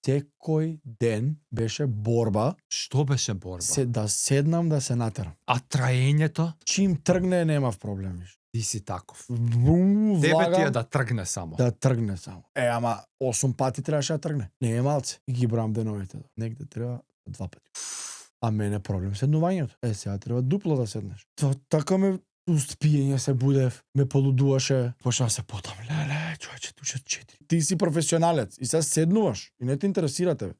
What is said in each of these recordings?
секој ден беше борба Што беше борба? да седнам да се натерам. А траењето? Чим тргне немав проблем виш. Ти си таков. Влага, Тебе ти е да тргне само. да тргне само. Ама 8 пати требаше да тргне. Не е малце. И ги брам деновите. Негде треба 2 пати. А мене проблем седнувањето. Сега треба дупло да седнеш. Така ме успиење се будев, ме полудуваше, почна да се потам. Леле, човече, туče 4. Ти си професионалец и сега седнуваш и не те интересира тебе.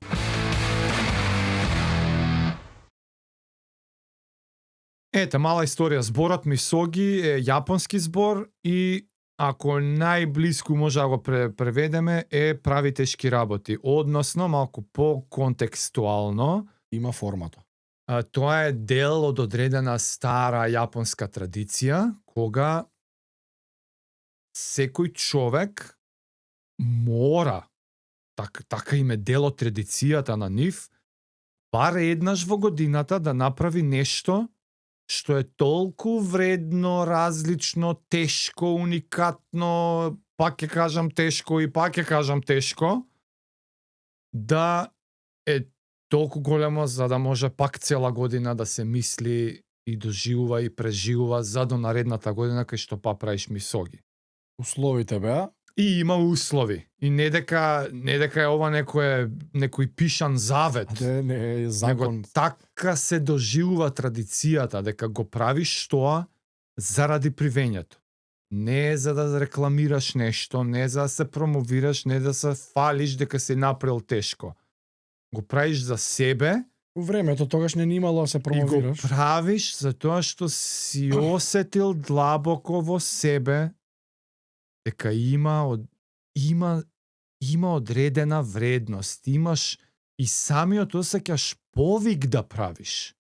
Ете, мала историја. Зборот мисоги е јапонски збор и ако најблиску може да го преведеме е прави тешки работи. Односно, малку по-контекстуално, Има формата. тоа е дел од одредена стара јапонска традиција, кога секој човек мора, така им е дел од традицијата на нив, бар еднаш во годината да направи нешто што е толку вредно, различно, тешко, уникатно, пак ќе кажам тешко и пак ќе кажам тешко, да е толку големо за да може пак цела година да се мисли и доживува и преживува за до наредната година кај што па правиш мисоги. Условите беа? И има услови. И не дека е ова некој пишан завет. Не е закон. Него така се доживува традицијата, дека го правиш тоа заради привењето. Не е за да рекламираш нешто, не е за да се промовираш, не да се фалиш дека си направил тешко. Го правиш за себе. У времето тогаш не имало да се И промовираш. го правиш затоа што си осетил длабоко во себе дека има одредена вредност. Имаш и самиот осеќаш повик да правиш.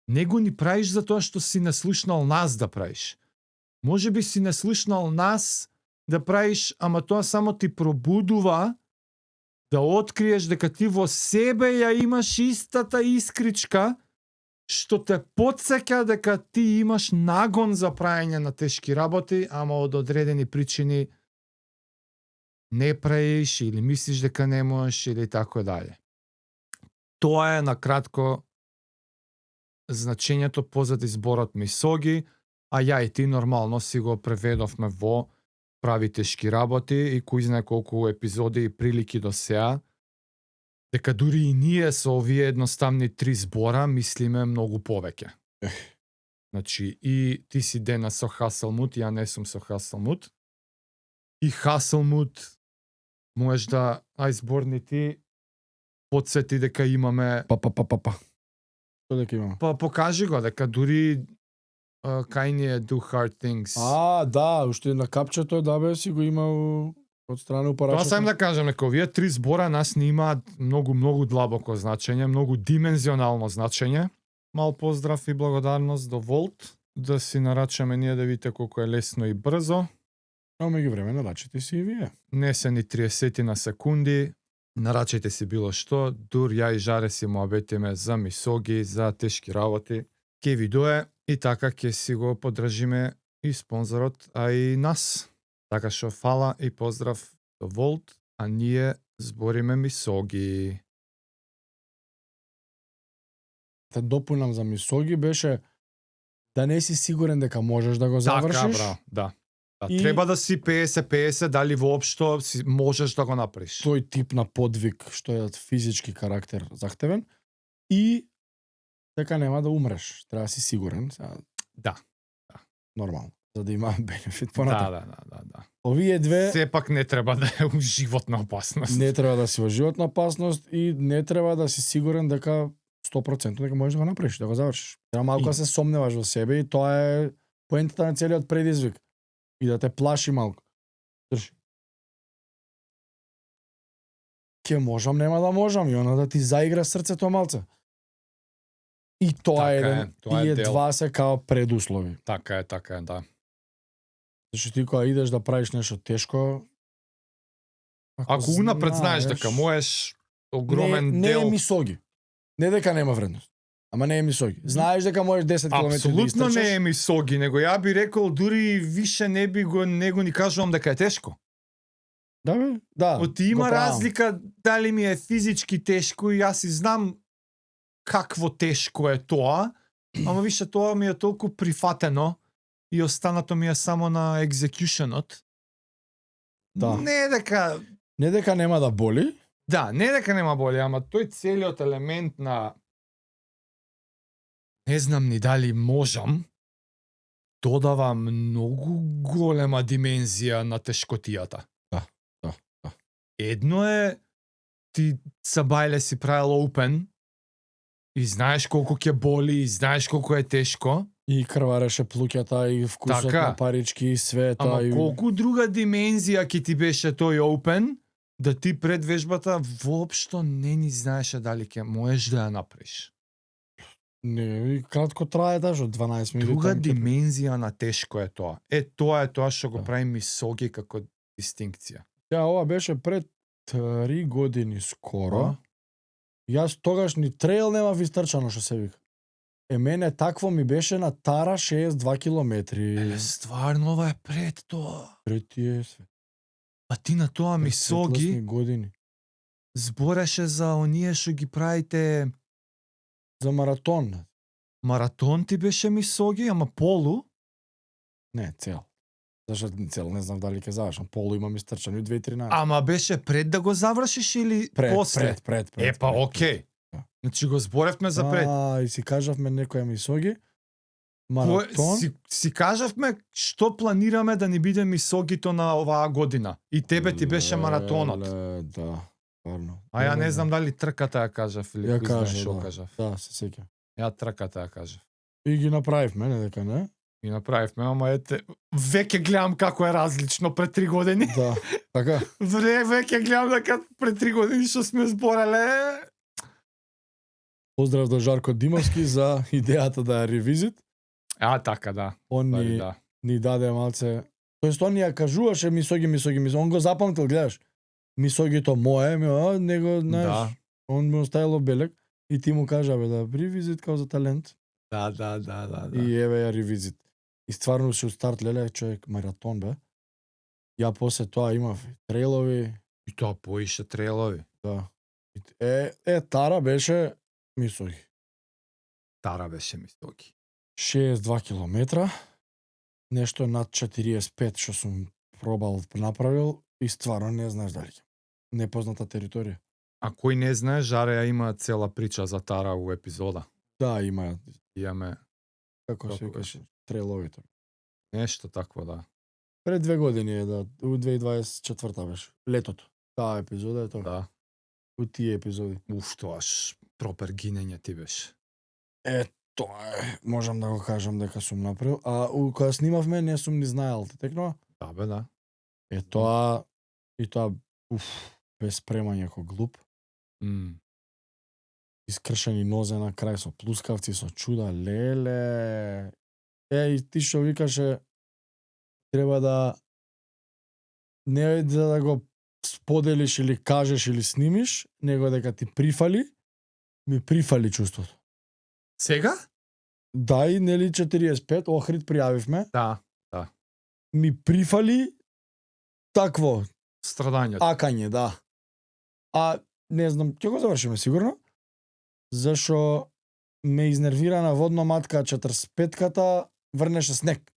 Не го ни правиш затоа што си не слушнал нас да правиш. Може би си не слушнал нас да правиш, ама тоа само ти пробудува да откриеш дека ти во себе ја имаш истата искричка што те потсеќа дека ти имаш нагон за праење на тешки работи, ама од одредени причини не правиш или мислиш дека не можеш или така дале. Тоа е на кратко значењето позади зборот мисоги, а ја и ти нормално си го преведовме во прави тешки работи и кој знае колку епизоди и прилики до сега, дека дури и ние со овие едноставни 3 збора мислиме многу повеќе. Значи, и ти си денес со Хаселмут, ја не сум со Хаселмут. И Хаселмут можеш да зборни ти подсети дека имаме... Што дека имаме? Па покажи го дека дури кај ни е Do Hard Things. Да, уште на капчето да бе си го имал од страна упарачот. Тоа сам да кажам, дека овие 3 збора нас не имаат многу длабоко значење, многу димензионално значење. Мал поздрав и благодарност до Волт, да си нарачаме ние да видите колку е лесно и брзо. А меѓувреме нарачите си и вие. Не се ни 30 на секунди, нарачете си било што, дур ја и Жаре си муабетиме за мисоги, за тешки работи. Ке ви дое и така ќе си го подржиме и спонзорот, а и нас. Така што фала и поздрав до Волт, а ние збориме мисоги. Те допунам за мисоги беше да не си сигурен дека можеш да го завршиш. Така, браво, да. И... Треба да си 50-50, дали воопшто можеш да го направиш. Тој тип на подвиг што е од физички карактер захтевен и дека нема да умреш. Треба да си сигурен. Да. Нормално. За да има бенефит понатаму. Да. Овие две сепак не треба да е у животна опасност. Не треба да си во животна опасност и не треба да си сигурен дека 100% дека можеш да го направиш, да го завршиш. Треба малку да се сомневаш во себе и тоа е поентата на целиот предизвик. И да те плаши малку. Држи. Ке можам, нема да можам, и она да ти заигра срцето малце. И тоа е тие два се као предуслови. Така е, да. Зашто ти кога идеш да правиш нешто тешко, ако унапред знаеш дека можеш огромен не дел... Не е мисоги. Не дека нема вредност. Ама не е мисоги. Знаеш дека можеш 10 км да истрчаш? Апсолутно не е мисоги, него ја би рекол дури више не го ни кажувам дека е тешко. Да, бе, да. Оти има го правам. разлика дали ми е физички тешко и јас и знам какво тешко е тоа, ама више тоа ми е толку прифатено и останато ми е само на екзекюшенот. Да. Не дека Не дека нема да боли, да, не дека нема боли, ама тој целиот елемент на не знам ни дали можам додава многу голема димензија на тешкотијата. Да. Едно е ти сабајле си правил open и знаеш колку ќе боли, и знаеш колку е тешко, и крвареше плуќата, и вкусот Така. на парички, и света. ама и... колку друга димензија ќе ти беше тој open, да ти пред вежбата воопшто не ни знаеше дали ќе можеш да ја направиш. Не, и кратко трае даже 12 минути. Друга таму ќе- димензија на тешко е тоа. Тоа е тоа што го Да. прави Мисоги како дистинкција. Ја, ова беше пред 3 години скоро. А? Јас тогаш ни трейл немав истрчано, што се вика. Мене такво ми беше на Тара 62 километри. Еле, стварно ова е пред тоа. Пред тие све. А ти на тоа пред Мисоги светлосни години. збореше за оние што ги правите За маратон. маратон ти беше Мисоги, ама полу. Не, цел. Зашто цел не знам дали ќе завршам. Полу имам истрчано и 2:13. Ама беше пред да го завршиш или после? Пред. Епа, окей. Да. Значи го зборевме за пред. И си кажавме некоја Мисоги. Кој- Маратон. си кажавме што планираме да ни биде Мисогито на оваа година. И тебе ти беше маратонот. Леле, да, стварно. А ја не знам дали трката ја кажав или Ја кој знае кажа, што да. кажав. Да, се сеќам. Ја трката ја кажав. И ги направивме, не дека не? И направивме, ама ете, веќе гледам како е различно пред 3 години. Да, така. Веќе гледам дека пред 3 години што сме збореле. Поздрав до Жарко Димовски за идејата да ја ревизит. Така, да. Он Бари, ни, да. ни даде малце... Тоест, он ни ја кажуваше Мисоги. Он го запамтил, гледаш. Мисогито мое, него, знаеш, Да. он ми оставило белек и ти му кажа, бе, да ревизит као за талент. Да. И еве ја ревизит. И стварно се старт, леле, човек, маратон, бе. Ја после тоа имав трейлови, И тоа поише трейлови. да. Тара беше Мисоги. Тара беше Мисоги. 62 километра, нешто над 45 што сум пробал направил и стварно не знаеш дали ќе. Непозната територија. А кој не знае, Жаре ја има цела прича за Тара у епизода. Да, има, Имаме како се Како викаше, трейловите. нешто такво, да. Пред 2 години е, да, у 2024 беше. Летото. Таа епизода е тоа. Да. У тие епизоди. Тоа аш пропер гинење ти беше. Тоа е, можам да го кажам дека сум направил. А кога снимавме, не сум ни знаел, те текнува. Да, бе, да. Тоа, и тоа, без спремање ко глуп. Искршени нозе на крај со плускавци, со чуда, леле. И ти што викаше, треба да не да го споделиш или кажеш или снимиш, него дека ти прифали, ми прифали чувството. Сега? Да, и нели 45, Охрид пријавивме, Да. ми прифали такво, Страдањето. акање, да. А, не знам, ќе го завршиме сигурно, зашо ме изнервира на водно матка 45-ката, врнеше снег.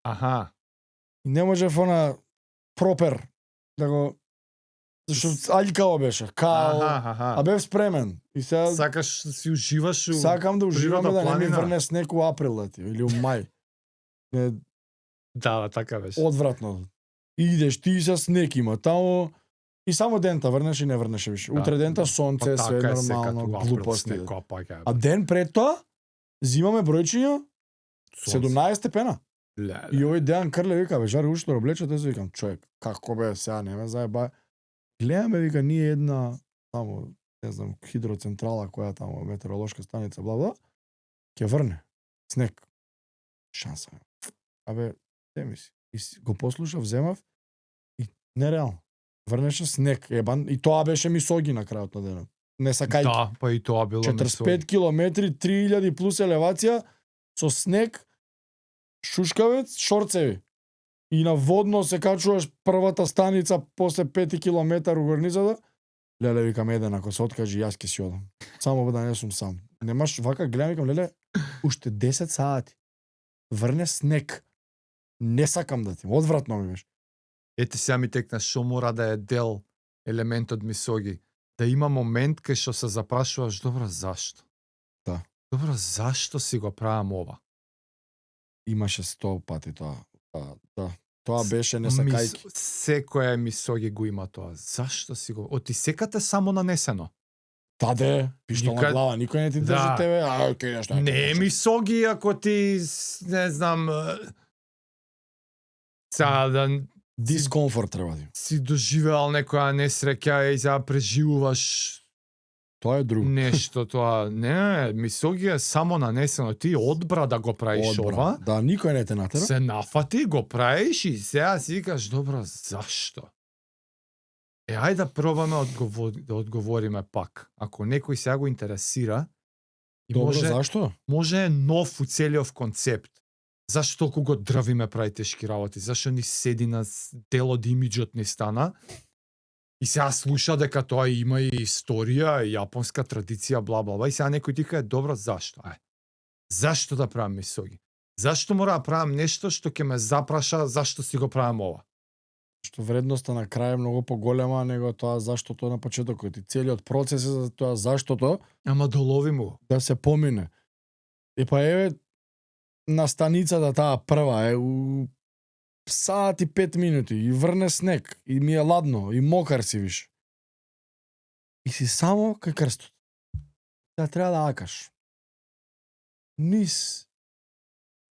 Аха. И не можев она пропер да го... Зашо алькао беше, као... Аха. А бев спремен. И сега Сакаш да си уживаш у... сакам да уживаме природа, да не ми планина. врне снег у април лети, или у мај. Не, Да, така беше. одвратно. И идеш, ти со снег има таму, и само дента врнеш и не врнеше више. Да, Утре дента да. сонце, Па све така е нормално, секад у април, глупости. снег копаѓа. А ден пред тоа, зимаме бројчиња, 17 степена. Леле. И овој Дејан Крле вика, бе, Жаре, ушто облече, те се викам, човек, како бе, сега не ме заеба. Гледаме, вика, ние една, тамо, не знам, хидроцентрала, која тамо, метеоролошка станица, бла, ќе врне. Снег. Шанса. Абе, те мисли. И го послушав, земав, и нереално. Врнеше снег, ебан, и тоа беше Мисоги на крајот на денот. Не сакајки. Да, па и тоа било 45 километри, 3000 плюс елевација, со снег, шушкавец, шорцеви. и на водно се качуваш првата станица после 5 километар у горницата, леле, викам, еден, ако се откажи, јас ќе си одам. Само да не сум сам. Немаш, вака, гледам, викам, леле, уште 10 сати. Врне снег. Не сакам да ти, одвратно ми беше. Ете сега ми текна шо мора да е дел елемент од мисоги. Да има момент кај што се запрашуваш, добро, зашто? Да. Добро, зашто си го правам ова? Имаше 100 пати тоа. Да. Тоа беше не сакајки. Секоја мисоги го има тоа. Зашто си го... Оти секате само нанесено. Таде, пиштол на глава, никој не ти држи Да. тебе, окей, нешто. Не е мисоги ако ти, не знам, сега да Дискомфорт треба ти. си доживеал некоја несреќа и сега преживуваш Тоа е друго. нешто тоа. Не, мисоги е само нанесено. Ти одбра да го правиш ова. Да, никој не те натера. Се нафати, го правиш и сега си викаш, добро, зашто? Ајде да пробаме да одговориме пак. Ако некој сега го интересира, и Добро, зашто? може е нов у целиот концепт. Зашто толку го дрвиме прави тешки работи? Зашто ни седи на дел од имиджот ни стана? И сега слуша дека тоа има и историја, и јапонска традиција, бла, бла, бла. И сега некој ти каже, добро, зашто? Зашто да правам мисоги? Зашто мора да правам нешто што ќе ме запраша зашто си го правам ова? Што вредноста на крај е многу поголема него тоа заштото на почетокот. И целиот процес е за тоа заштото Ама долови му. да се помине. И па еве на станицата таа прва е у саат и 5 минути и врне снег и ми е ладно и мокар си виш. И си само кај крстот. Да треба да акаш. Низ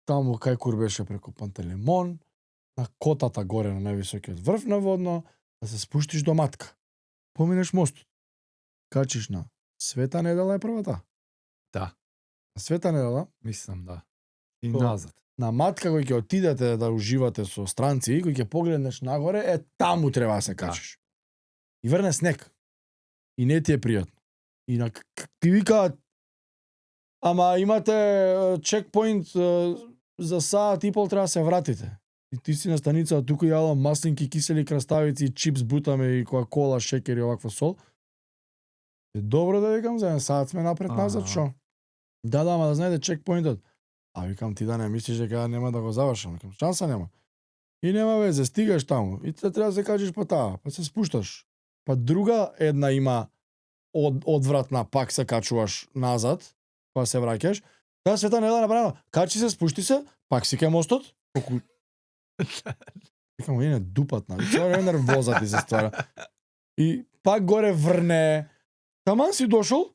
таму кај кур беше преку Пантелеймон, на котата горе на највисокиот врв на водно, да се спуштиш до Матка. Поминеш мостот. Качиш на Света Недела е првата. Да. На Света Недела, Мислам, да. И Тоа. назад. на Матка кој ќе отидете да уживате со странци, кој ќе погледнеш нагоре, таму треба да се качиш. И врне снег. И не ти е пријатно. И на ти викаат, ама имате чекпоинт за саат и пол треба да се вратите. И ти си на станица, туку јадам маслинки, кисели краставици, чипс бутаме и кола, шекер и оваква сол. Е добро да викам, за 1 саат сме напред назад, шо? Да, ама да знаете чекпоинтот. А викам, ти да не мислиш дека нема да го завршам. Викам, шанса нема. И нема везе, стигаш таму. И треба да се кажеш па таа, па се спушташ. Па друга една има одвратна, пак се качуваш назад, па се враќаш. Таа Света Недела направено. Качи се, спушти се, пак си кај мостот. Колку... Викам, не дупатна. И цела време нервоза ти се ствара. И пак горе врне. Таман си дошол.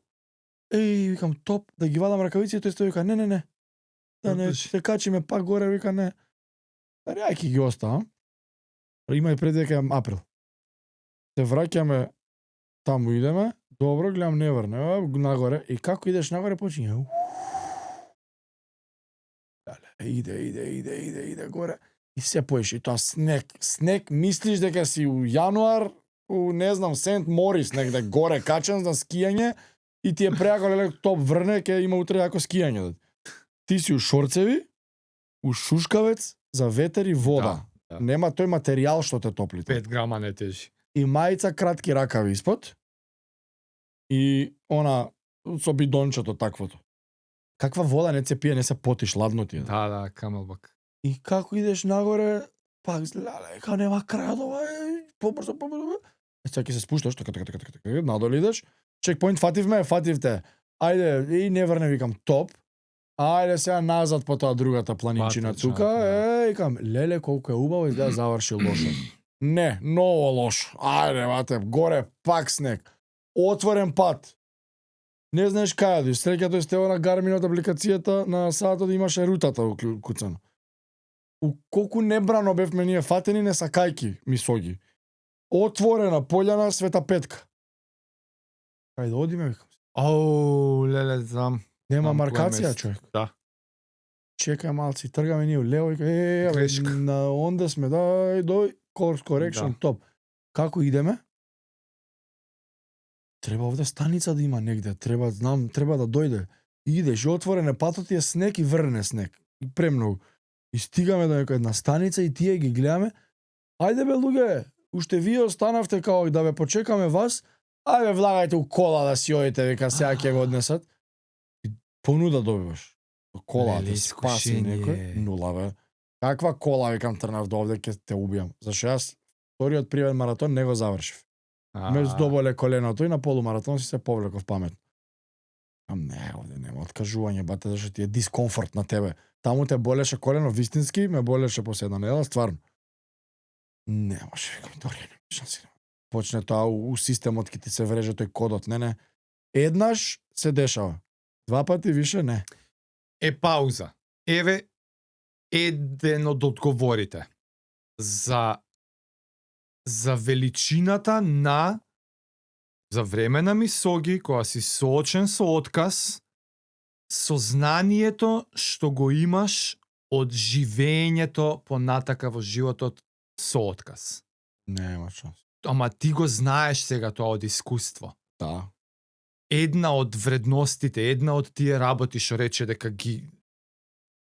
Еј, викам, топ, да ги вадам ракавици, тој стои вика, не. Да не се качиме пак горе, вика, не. Реаки ги оставам. Има и пред дека е април. Се враќаме, таму идеме, добро, гледам не врне, нагоре, и како идеш нагоре, почине. Иде горе. И се поиш, и тоа снег, мислиш дека си у јануар, у, не знам, Сент Морис, негде горе качен за скијање, и ти е преако, леле, топ врне, ке има утре ако скијање. Ти си у шорцеви, у шушкавец, за ветер и вода. Да. Нема тој материјал што те топли. 5 грама не тежи. И мајца кратки ракави испод. И она со бидончето таквото. Каква вода не се пие, не се потиш, ладно ти е. Да, камелбак. И како идеш нагоре, пак леле, ка нема крај од ова, побрзо. Сега ќе се спушташ, така, надоле идеш. Чекпоинт фативте. Ајде, и не врне, викам, топ. Ајде сега назад по тоа другата планинчина тука. Викам, леле, колку е убаво, изгледа заврши лошо. Не, ново лошо. Ајде, бате, горе пак снег. Отворен пат. Не знаеш кај да среќа тој стева на Garmin од апликацијата на саатот имаше рутата куцано. У колку небрано бевме ние фатени несакајки мисоги. Отворена пољана Света Петка. Кај да одиме, викам. Ау, леле, знам. Нема Знам маркација, кој човек. Да. Чекај малци, тргаме ние лево, Грешка. на онде сме, дој, course correction, Да. топ. Како идеме? Треба овде станица да има негде, треба да дојде. Идеш, и отворен е патот и е снег и врне снег. И премногу. И стигаме до некоја една станица и тие ги гледаме. Ајде бе луѓе, уште вие останавте као да ве почекаме вас. Ајде влагајте у кола да си одите, века сега ќе го однесат. И понуда добиваш. Кола Леле, да спаси искушение. некој. Нула бе. Каква кола, викам, трнав до овде, ќе те убијам. Зашто јас вториот привен маратон не го завршив. Ме здоболе коленото и на полумаратон си се повлеков паметно. Не, овде нема откажување, бате, зашто ти е дискомфорт на тебе. Таму те болеше колено, вистински, ме болеше после една недела, стварно. Не може, викам, Дори, не шанси. Почне тоа у системот ки ти се вреже тој кодот, не. Еднаш се дешава. Два пати више не. Пауза. Еве еден од одговорите за величината на за време на мисоги, кога си соочен со отказ, сознанието што го имаш од живеењето понатака во животот со отказ. Нема шанс. Ама ти го знаеш сега тоа од искуство. Да. Една од вредностите, една од тие работи што рече дека ги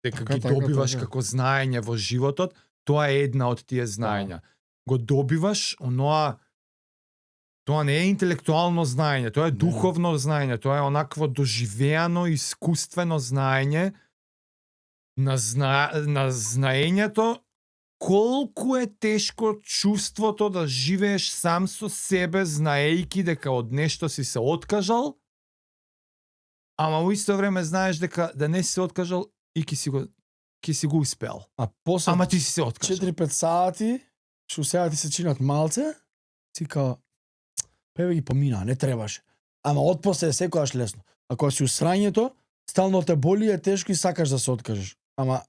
Така, добиваш така. како знаење во животот, тоа е една од тие знаења. Го добиваш оноа. Тоа не е интелектуално знаење, тоа е духовно знаење, тоа е онакво доживеано, искуствено знаење на знаењето колку е тешко чувството да живееш сам со себе, знаејќи дека од нешто си се откажал, ама во исто време знаеш дека да не си се откажал и ќе си го успел. А после Ама ти си се откажал. 4-5 сати, што сега ти се чинат малце, си као, певе ги помина, не требаше. Ама отпосле е секогаш лесно. Ако си усрањето, стално те боли, е тешко и сакаш да се откажеш. Ама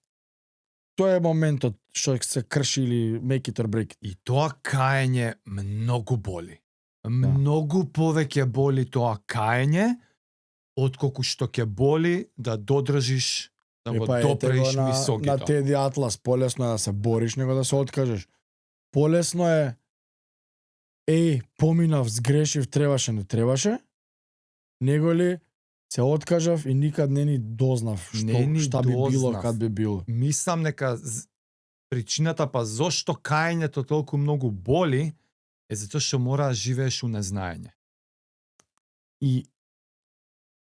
тоа е моментот што се крши или make it or break it. И тоа каење многу боли. Многу повеќе боли тоа каење, отколку што ќе боли да додржиш, да го допреиш мисогито. На Теди Атлас, полесно е да се бориш, него да се откажеш. Полесно е, поминав, сгрешив, требаше, не требаше, него ли се откажав и никад не ни дознав што би било, кад би било. Мислам дека причината па зошто каењето толку многу боли е затоа што мора да живееш у незнаење. И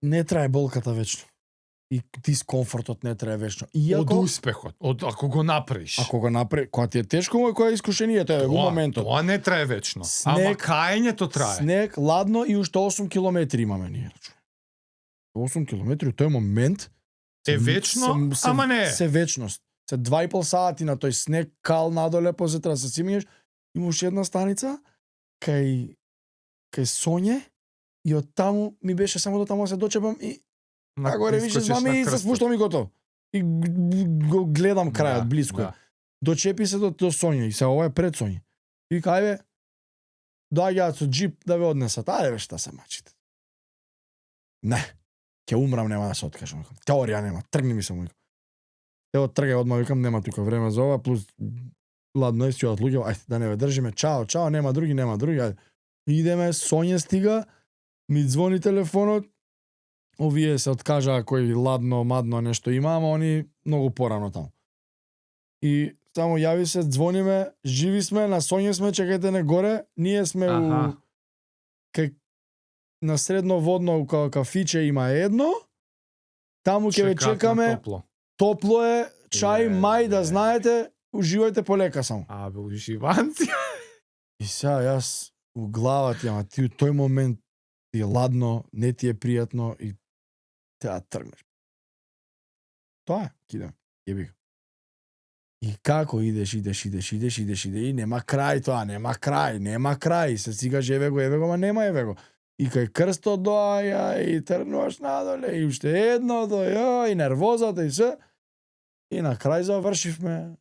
не трае болката вечно. И дискомфортот не трае вечно. Од успехот, ако го направиш. Ако го направи, кога ти е тешко, кој е искушението е во моментот. Тоа не трае вечно. Ама каењето трае. Снег, ладно и уште 8 километри имаме ние. 8 километри, тој момент е вечно, ама не е. Се вечност. Се 2,5 сати на тој снег, кал надоле, после треба се симиеш, имаш една станица кај Соње и од таму ми беше само до таму се дочепам и горе више мами и се спуштам и готов. И го гледам крајот близко. Да. Дочепи се до Соње и се ова е пред Соње. И кај доаѓаат со джип да ве однесат. Ајде бе, шта се мачите. Не. Ќе умрам, нема да се откажам. Теорија нема. Тргни ми се мој. Ево тргај одма, викам, нема тука време за ова, плюс ладно е, сјоат луѓе, ајде да не ве држиме. Чао, нема други, ајде. Идеме, Соње стига, ми звони телефонот, овие се откажаа кој ладно, мадно нешто има, ама они многу порано таму. И само јави се, звониме, живи сме, на Соње сме, чекајте не горе, ние сме на средно водно кафиче има едно, таму ќе ве чекаме, топло е, чај, мај, да знаете, уживајте полека само. Абе, уживанци. И сега јас у главата, ама ти у тој момент ти е ладно, не ти е пријатно и треба тргнеш. Тоа е, кидам, јеби го. И како идеш и нема крај тоа, нема крај, се стигаш еве го, ма нема еве го. И кај крстот доаја, и трнуваш надоле, и уште едно доја, и нервозата, и се. И на крај завршивме.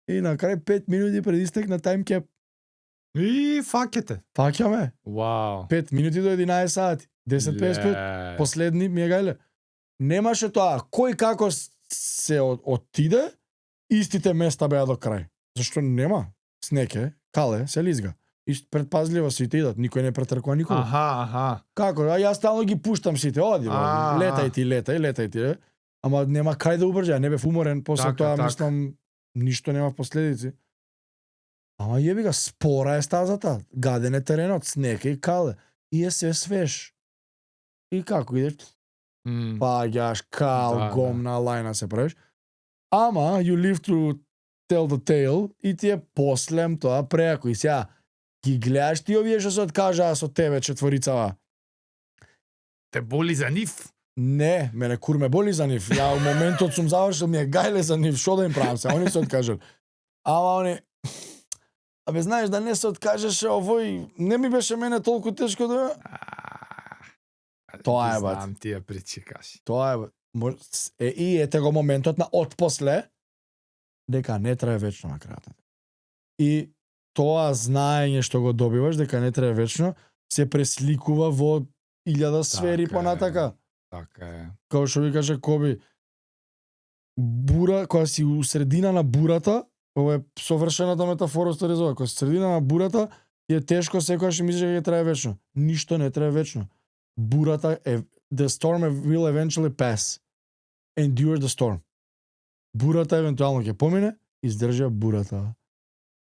И на крај 5 минути пред истек на таймкеп. И фаќате. Фаќаме. Вау. 5 минути до 11 сати. 10:55. Последни ми е гајле. Немаше тоа. Кој како се отиде, истите места беа до крај. Зашто нема? Снеке, кале, се лизга. И предпазливо сите идат, никој не претркува никого. Аха. Како? А јас стално ги пуштам сите, оди, летај ти. Ама нема кај да убржа, не бев уморен, после тоа мислам ништо нема последици. Ама јеби га, спора е стазата, гаден е теренот, снег и кале, и е се свеж. И како идеш? Паѓаш, кал, Да, гомна, лајна се правиш. Ама, you live to tell the tale, и ти е послем тоа преако. И сега, ги гледаш ти овие што се откажаа со тебе четворицава. Те боли за нив. Не, мене курме боли за нив. Ја у моментот сум завршил, ми е гајле за нив, што да им правам се, они се откажат. Ама они, абе знаеш да не се откажеше овој, не ми беше мене толку тешко да... Тоа е, бат. Знам ти ја причекаш. Тоа е, и ете го моментот на отпосле, дека не трае вечно на крајот. И тоа знаење што го добиваш, дека не трае вечно, се пресликува во 1000 сфери Така е. понатака. Така е. Као што ви каже Коби, бура, кога си у средина на бурата, ова е совршената метафора што резова, кога си средина на бурата, ти е тешко секогаш и мислиш дека ќе трае вечно. Ништо не трае вечно. Бурата е, the storm will eventually pass. Endure the storm. Бурата евентуално ќе помине, издржа бурата.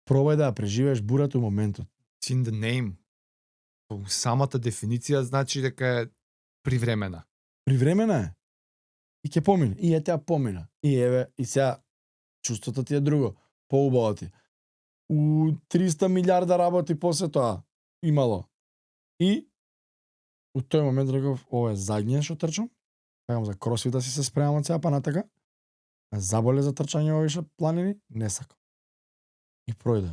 Пробај да ја преживееш бурата у моментот. It's in the name. По самата дефиниција значи дека е привремена. Привремена е. И ќе помине. И ете ја помина. И еве, и сега чувството ти е друго. Поубаво ти. У 300 милиарда работи после тоа имало. И у тој момент реков, ова е задње што трчам. Пегам за кросфит да си се спремам од сега па натака. Заболе за трчање во више планини, не сакам. И пројде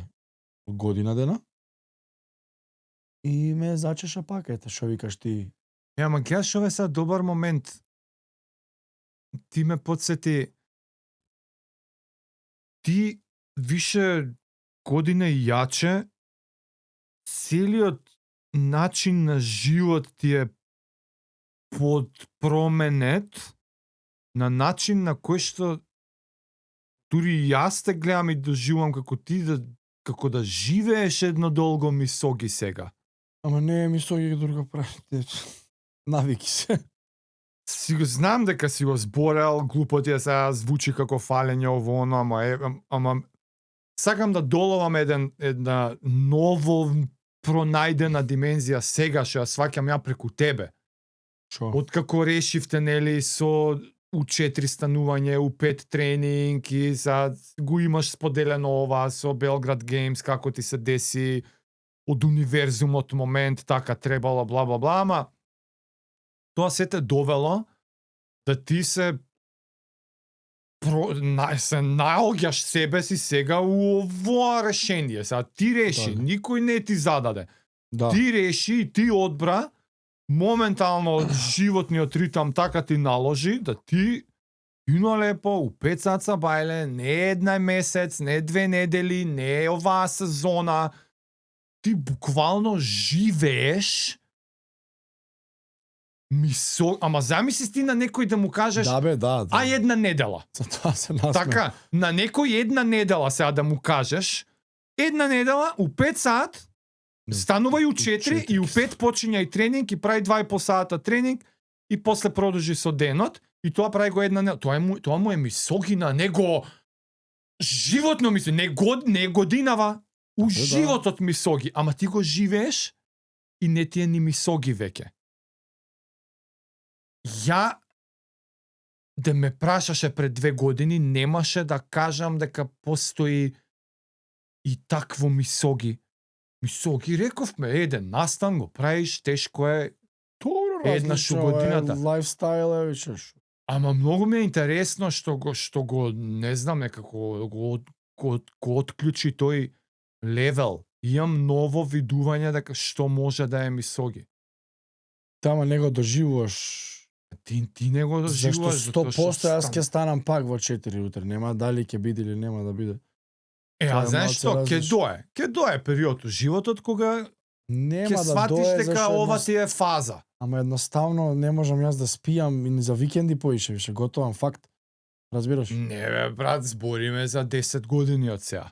година дена. И ме зачеша пак, ете, што викаш ти. Ама гледаш ова е сега добар момент. Ти ме подсети. Ти више година и јаче, целиот начин на живот ти е подпроменет на начин на кој што дури и јас те гледам и доживувам како ти како да живееш едно долго мисоги сега. Ама не е мисоги друга правите. Навики се. Си го знам дека си го зборел, глупоти е сега звучи како фалење ово оно, ама сакам да доловам една ново пронајдена димензија сега што ја сваќам ја преку тебе. Шо? Откако решивте нели со у 4 станување, у 5 тренинг и за го имаш споделено ова со Белград Games, како ти се деси од универзумот момент, така требало, бла, бла, бла, ама тоа се те довело да ти се наоѓаш себе си сега у овоа решение. Сега ти реши, Да. никој не ти зададе. Да. Ти реши и ти одбра моментално животниот ритам така ти наложи да ти фино лепо у 5 саца бајле, не една месец, не 2 недели, не оваа сезона, ти буквално живееш ама замисли ти на некој да му кажеш Да бе, да. а една недела. За тоа се насмеа. Така, на некој една недела сега да му кажеш, една недела у 5 сат станувај у 4 и у 5 почињај тренинг и прави 2,5 сата тренинг и после продолжи со денот и тоа прави го една недела. Тоа му е мисогина, него животно мисли, не годинава, у Да. животот мисоги, ама ти го живееш и не ти е ни мисоги веќе. Ја да ме прашаше пред 2 години, немаше да кажам дека постои и такво мисоги. Мисоги, рековме, еден настан го правиш, тешко е, Добро, еднаш у различно е, годината. Лайфстайл е вичеш. ама многу ми е интересно што го не знам некако го отклучи тој левел. Имам ново видување дека што може да е мисоги. Тама не го доживуваш. Ти не го Зашто доживуваш 100% јас ќе станам пак во 4 утре. Нема дали ќе биде или нема да биде. А Тоа е знаеш малце што, различно. ќе дое период у животот кога Нема ќе да сватиш дое дека зашто ова ти е фаза. Ама едноставно не можам јас да спијам и ни за викенди поише више, готовам факт. Разбираш? Не бе, брат, збориме за 10 години од сега.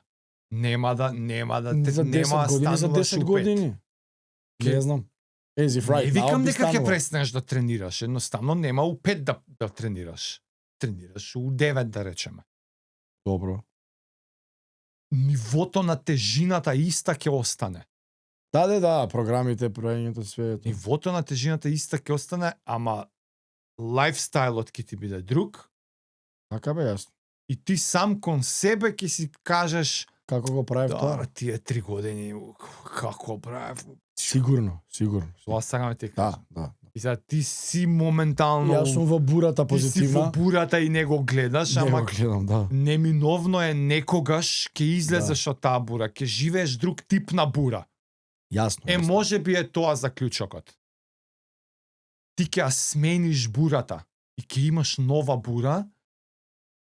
Нема за нема 10 години, за 10 години. Не знам. Easy Не right now викам би дека ќе станува. престанеш да тренираш, едноставно нема у 5 да тренираш. Тренираш у 9 да речеме. Добро. нивото на тежината иста ќе остане. Да, програмите, правењето, све. Нивото на тежината иста ќе остане, ама лајфстајлот ќе ти биде друг Така бе, јасно. и ти сам кон себе ќе си кажеш Како го правев тоа? да, тие 3 години како правев. Сигурно. Тоа сакам да ти кажам. Да. И сега ти си моментално Јас сум во бурата ти си позитивна. во бурата и не го гледаш, Не ама го гледам, да. неминовно е некогаш ќе излезеш од таа бура, ќе живееш друг тип на бура. Јасно. Може би е тоа заклучокот. Ти ќе ја смениш бурата и ќе имаш нова бура,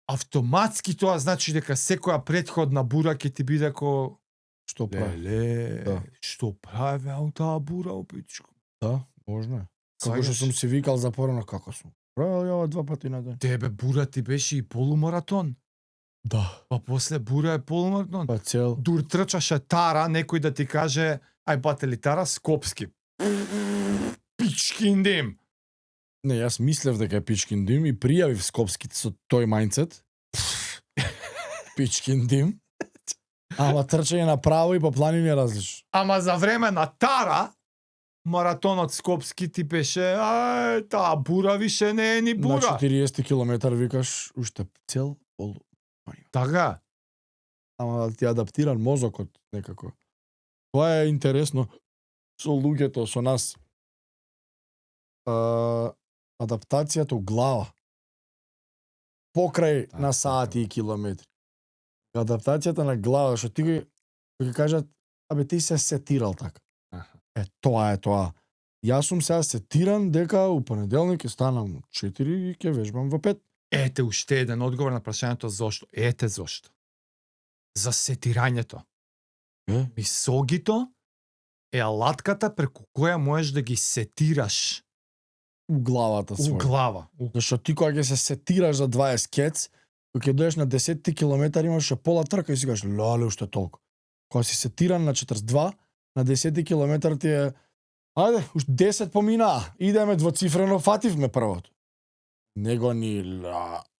автоматски тоа значи дека секоја претходна бура ќе ти биде ко Што прави? леле, што прави у таа бура опичко. Да, можно е. Како Саѓаш? што сум си викал за порано, како сум. Правил ја 2 пати на ден. Тебе бура ти беше и полумаратон. Да. Па после бура е полумаратон. Па цел. Дур трчаше Тара, некој да ти каже, ај бате ли Тара, Скопски. Пичкин дим. Не, јас мислев дека е Пичкин дим и пријавив Скопските со тој мајндсет. Пичкин дим. Ама трчање направо и по планини е различно. Ама за време на Тара, маратонот Скопски ти беше, таа бура више не е ни На бура. 40 километар викаш уште цел пол. Така, Ама ти адаптиран мозокот некако. Тоа е интересно со луѓето, со нас. Адаптацијата у глава. Покрај Така, на сати и километри. Адаптацијата на глава, што ти ќе кажат, абе ти се сетирал така. Аха. Тоа е тоа. Јас сум сега сетиран дека у понеделник ќе станам 4 и ќе вежбам во 5. ете уште еден одговор на прашањето зошто. Ете зошто. За сетирањето. Мисогито е алатката преку која можеш да ги сетираш У главата у своја. глава. Зашто ти кога ќе се сетираш за 20 кец, кога ќе доеш на 10 километар имаш пола трка и си кажеш, лале, уште толку. Кога си сетиран на 42, на 10 километар ти е, ајде, уште 10 поминаа, идеме двоцифрено, фативме првото. Него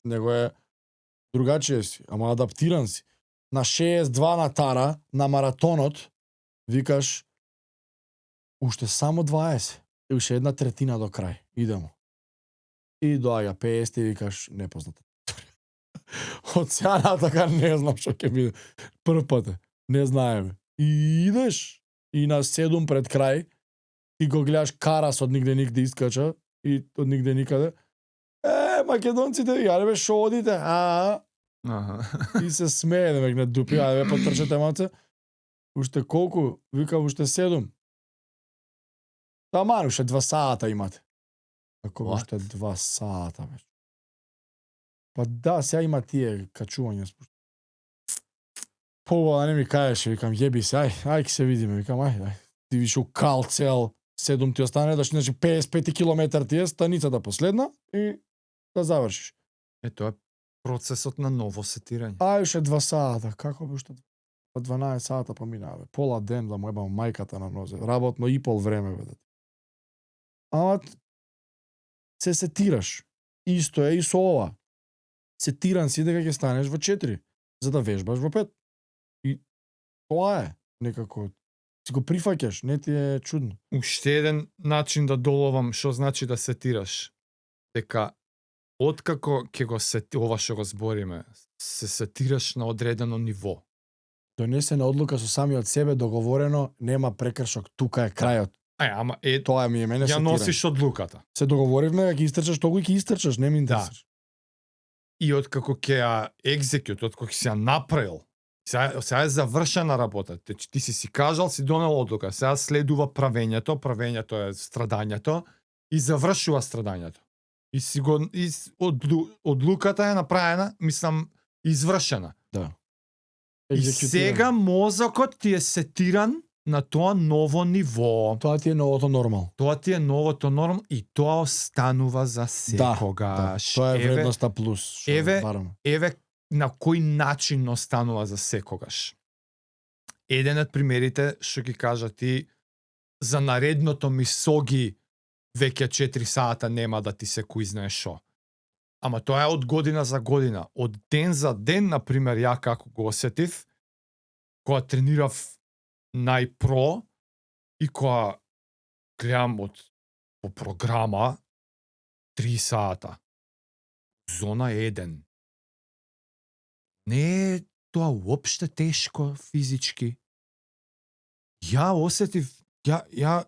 него е другачие си, ама адаптиран си. На 62 на Тара, на маратонот, викаш, уште само 20, и уште една третина до крај, идемо. И доаѓа 50 и викаш непозната. Од сега натака не знам што ќе биде. Прв пат е, не знаеме. И идеш и на 7 пред крај и го гледаш Карас од нигде никде искача и од нигде никаде. Македонците, јаре бе, шо одите? И се смее, да ме не дупи, ајде бе, потрчете маце. Уште колку? Викам, уште 7. Таман, уште 2 сата имате. Како What? уште 2 сата, бе. Па да, сега има тие качувања. Пова, не ми кажеш, викам, јеби се, ај ќе се видиме, викам, ај. Ти виш у кал цел, 7 ти остане, значи 55 километар ти е станицата последна и да завршиш. Тоа е процесот на ново сетирање. Ај, уште 2 сата, како би уште 12 сата поминава, пола ден да му ебам мајката на нозе, работно и пол време, бе. Ама се сетираш. Исто е и со ова. Сетиран си дека ќе станеш во 4, за да вежбаш во 5. И тоа е, некако, си го прифаќаш, не ти е чудно. Уште еден начин да доловам што значи да сетираш. Дека откако ќе го ова што го збориме, се сетираш на одредено ниво. Донесена одлука со самиот себе, договорено, нема прекршок, тука е крајот. Ама Тоа ми е мене ја сетирање. носиш одлуката. Се договоривме дека ќе истрчаш толку и ќе истрчаш, не ми интересираш. И откако ќе ја екзекют, откако ќе си ја направил, сега е завршена работа. Ти си кажал, си донел одлука. Сега следува правењето, правењето е страдањето и завршува страдањето. И си го одлуката е направена, мислам, извршена. Да. И сега мозокот ти е сетиран на тоа ново ниво. Тоа ти е новото нормал. Тоа ти е новото норм и тоа останува за секогаш. Тоа е вредноста плюс. Еве на кој начин останува за секогаш. Еден од примерите што ги кажа ти за наредното мисоги веќе 4 сата нема да ти се кој знае шо. Ама тоа е од година за година. Од ден за ден, например, ја како го осетив, кога тренирав најпро и кога гледам по програма 3 сата. Зона 1. Не е тоа уопште тешко физички. Ја осетив, ја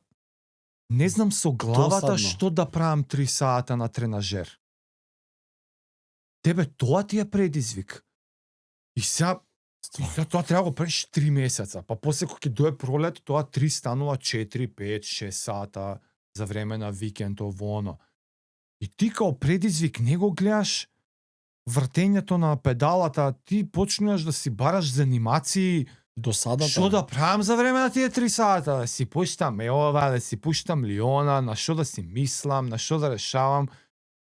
не знам со главата Досадно. што да правам 3 сата на тренажер. Тебе тоа ти е предизвик. И сега тоа треба го правиш 3 месеца, па после кога ќе дое пролет, тоа 3 станува 4, 5, 6 сата за време на викенд ово оно. И ти као предизвик не го гледаш вртењето на педалата, ти почнуваш да си бараш занимации. Досадата. Што да правам за време на тие 3 сата? Да си пуштам ова, да си пуштам лиона, на што да си мислам, на што да решавам.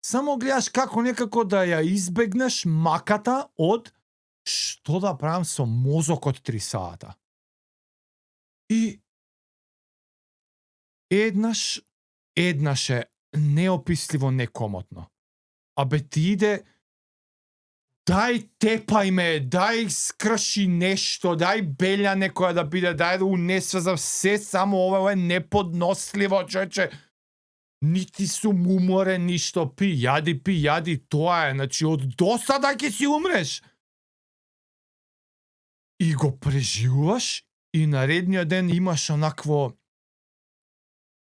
Само гледаш како некако да ја избегнеш маката од што да правам со мозокот 3 сата. И еднаш е неописливо некомотно. Абе ти иде, дај тепај ме, дај скрши нешто, дај белја некоја да биде, дај да унесва за се, само ова е неподносливо, човече. Нити сум уморен, ништо, пи, јади, тоа е, значи од досада ќе си умреш. И го преживуваш и наредниот ден имаш онакво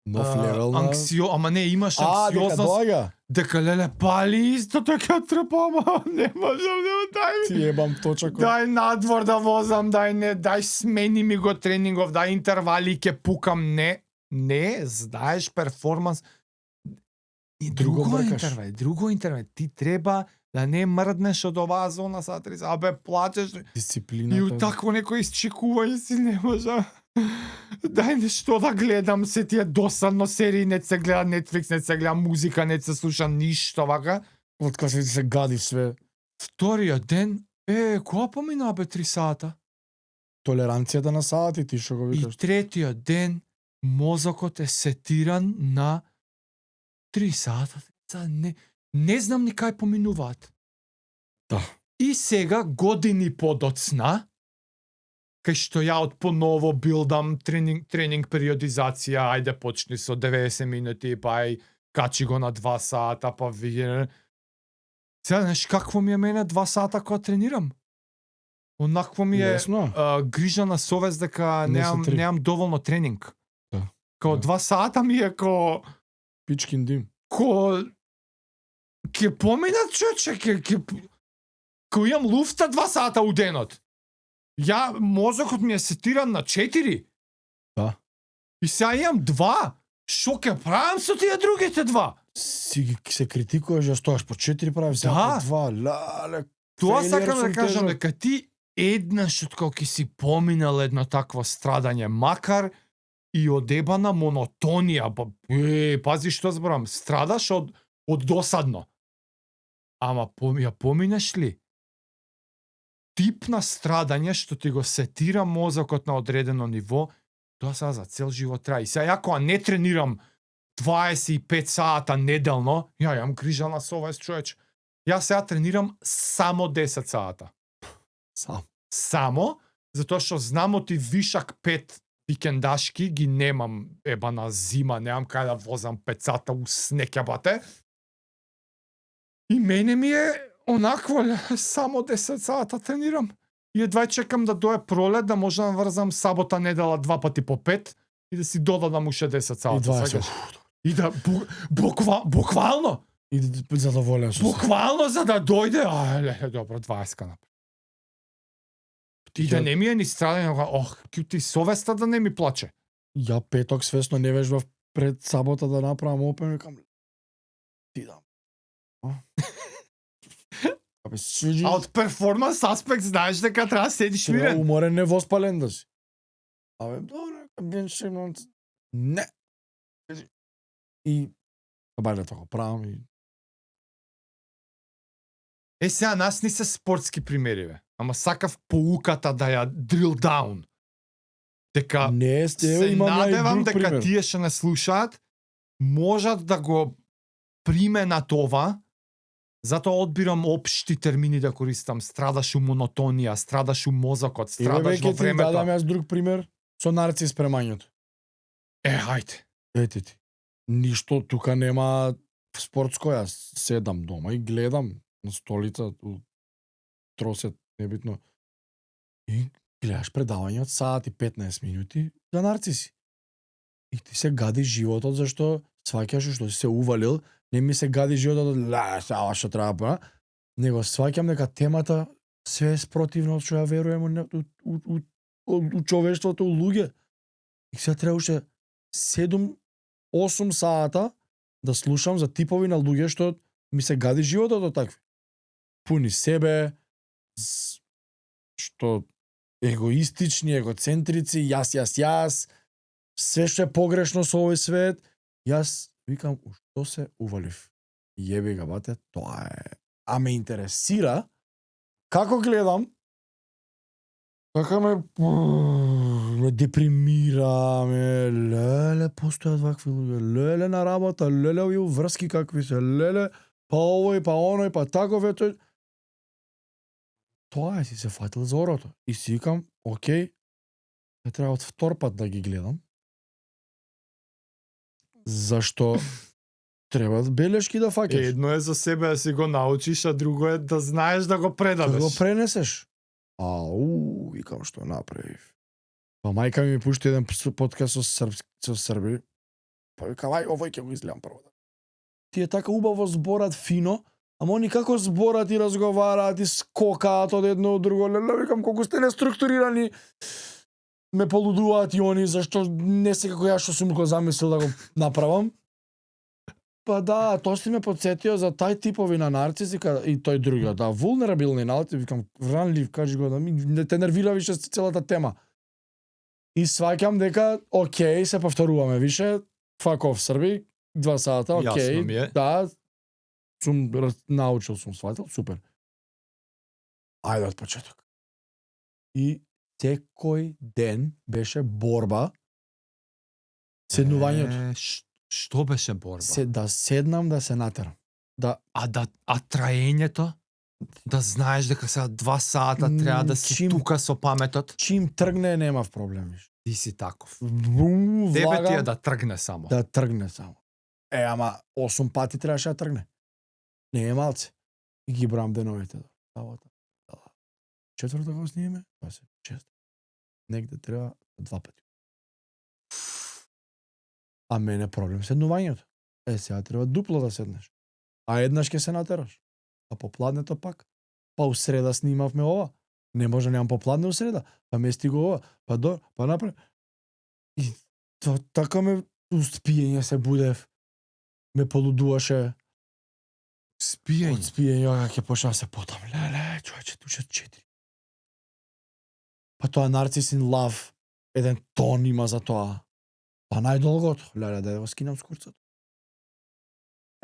Нов левел на... ама не, имаш дека анксиозност. доаѓа. Дека леле пали исто така трпам, не можам да дај. Ти ебам точако. Дај надвор да возам, дај смени ми го тренингов, дај интервали ќе пукам, не, знаеш перформанс. И друго интервал, ти треба да не мрднеш од оваа зона са 30, абе плачеш. Дисциплина. И од такво некој исчекување си не можам. Дај нешто да гледам, се ти е досадно, серии не се гледа Netflix, не се гледа музика, не се слуша ништо вака. Од кога се гади све. Вториот ден, која помина бе 3 сата? Толеранцијата на сати, ти што го И викаш. третиот ден, мозокот е сетиран на 3 сата. Не знам ни кај поминуваат. Да. И сега, години подоцна, кај што ја од поново билдам тренинг периодизација, ајде почни со 90 минути, па ај качи го на 2 сата, па вие... Сега, знаеш какво ми е мене 2 сата кога тренирам? Онакво ми е Лесно. грижа на совест дека Не се три. немам доволно тренинг. Да. Као Да. 2 сата ми е Пичкин дим. ќе поминат човече, ко имам луфта 2 сата у денот. Мозокот ми е сетиран на 4. Да. И сега имам 2. Шо ќе правам со тие другите 2? Си се критикуваш, ја стоеш по 4 прави, сега Да. по 2. Лале. Тоа Фейлиер сакам да сум кажам, тежок. дека ти еднаш откако ќе си поминал едно такво страдање, макар и одебана монотонија, пази што зборам, страдаш од досадно. Ама ја поминеш ли? Тип на страдање што ти го сетира мозокот на одредено ниво, тоа сега за цел живот трае. И сега ја кога не тренирам 25 сата неделно, ја имам грижа на совест, човеч. Ја сега тренирам само 10 сата. Само, затоа што знам оти вишак 5 викендашки ги немам, на зима, немам кај да возам 5 сата у снег јабате. И мене ми е онакво, само 10 сата тренирам. И едва чекам да дое пролет, да можам да врзам сабота недела 2 пати по 5 и да си додадам уште 10 сата. И 20. сакаш? И да, буквално, И задоволен со се. буквално за да дојде, добро, 20 напред. И да не ми е ни страдање, ти совеста да не ми плаче. Ја петок свесно не вежбав пред сабота да направам опен, викам ти дам. Абе, свиđi... А од перформанс аспект знаеш дека треба да седиш Треба мирен. уморен, не воспален да си. Абе, добре, бен шегнат. Не. И бајле тоа го правам и... Сега нас ни се спортски примери, бе. Ама сакав поуката да ја drill down. Дека Не, сте, се имам ја и надевам друг дека пример. тие што не слушаат можат да го применат ова Затоа одбирам општи термини да користам. Страдаш у монотонија, страдаш у мозокот, страдаш во времето. Дадам јас друг пример со нарцис премањето. Хајде. Ете ти. Ништо тука нема спортско, јас седам дома и гледам на столица у тросет, небитно. И гледаш предавање од саат и 15 минути за нарциси. И ти се гади животот зашто сваќаш што си се увалил, не ми се гади животот, сава што треба, него сваќам дека темата све е спротивно од што ја верувам у човештвото, у луѓе. И сега треба уште 7-8 сата да слушам за типови на луѓе што ми се гади животот од такви. Пуни себе, што егоистични, егоцентрици, јас, се што е погрешно со овој свет, јас викам, што се увалив? Јеби ga, бате, тоа е. А ме интересира, како гледам, така ме депримира, леле, постојат вакви луѓе, леле на работа, леле овие врски какви се, леле, па овој, па оној, па таков е тој. Тоа е, си се фатил за орото. И си викам, окей, не треба од втор пат да ги гледам. Зашто треба белешки да фаќаш. Едно е за себе да си го научиш, а друго е да знаеш да го предадеш. Да го пренесеш. Викам што направив. Па мајка ми пушти еден подкаст со срби. Па викам, овој ќе го изгледам прво. Ти е така убаво зборат фино, ама они како зборат и разговараат и скокаат од едно од друго. Викам, колку сте неструктурирани, ме полудуваат и они, зашто не се како ја што сум го замислил да го направам. Па да, тоа си ме подсетио за тај типови на нарциси и тој другиот, да, вулнерабилни налти, викам, ранлив, кажи го, да ми не те нервира више целата тема. И сваќам дека, окей, се повторуваме више, fuck off Срби, 2 сата, окей, да, сум научил, сум сватил, супер. Ајде од почеток. И секој ден беше борба, седнувањето. Што беше борба? Да седнам да се натерам. А траењето? Да знаеш дека сега 2 сата треба да си тука со паметот? Чим тргне немав проблем виш. Ти си таков. Тебе ти е да тргне само. Да тргне само. Ама 8 пати требаше да тргне. Не е малце. И ги брам деновите. Четврто го снимеме, тоа се 6. Негде треба 2 пати. А мене проблем седнувањето. Сега треба дупло да седнеш. А еднаш ќе се натераш. А попладнето пак. Па у среда снимавме ова. Не може немам попладне у среда. Па ме стиго ова. Па напред. И така ме успиење се будев. Ме полудуваше. Спиење. Од спиење, ќе почнам се потам. Леле, човече, туče 4. Па тоа нарцисин лав. Еден тон има за тоа. Па најдолгото, леле, да го скинам скурцото.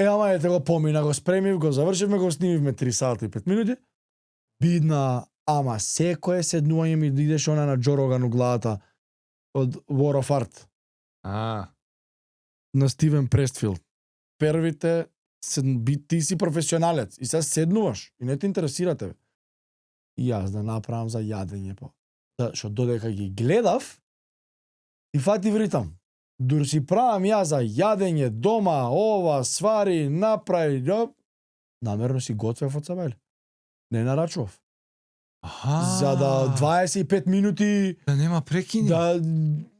Ама ете го помина, го спремив, го завршивме, го снимивме 3 сата и 5 минути. Бидна, ама секое седнување ми идеше она на Джо Роган у главата од War of Art. На Стивен Престфилд. Првите, ти си професионалец и сега седнуваш и не те интересира тебе. И јас да направам за јадење по. Што додека ги гледав и фатив ритам. Дур си правам ја за јадење дома, ова, свари, направи, намерно си готвев од сабајле. Не нарачував. За да 25 минути да нема прекини.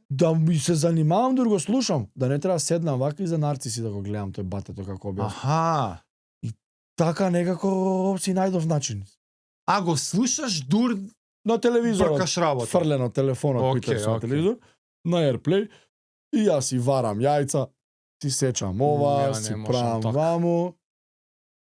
Да ми се занимавам да го слушам, да не треба седнам вака и за нарциси да го гледам тој батето како објаснува. И така некако си најдов начин. А го слушаш дур на телевизорот. Бркаш работа. Фрлено телефонот, питаш на телевизор, на AirPlay. И јас си варам јајца, си сечам ова, си правам ваму.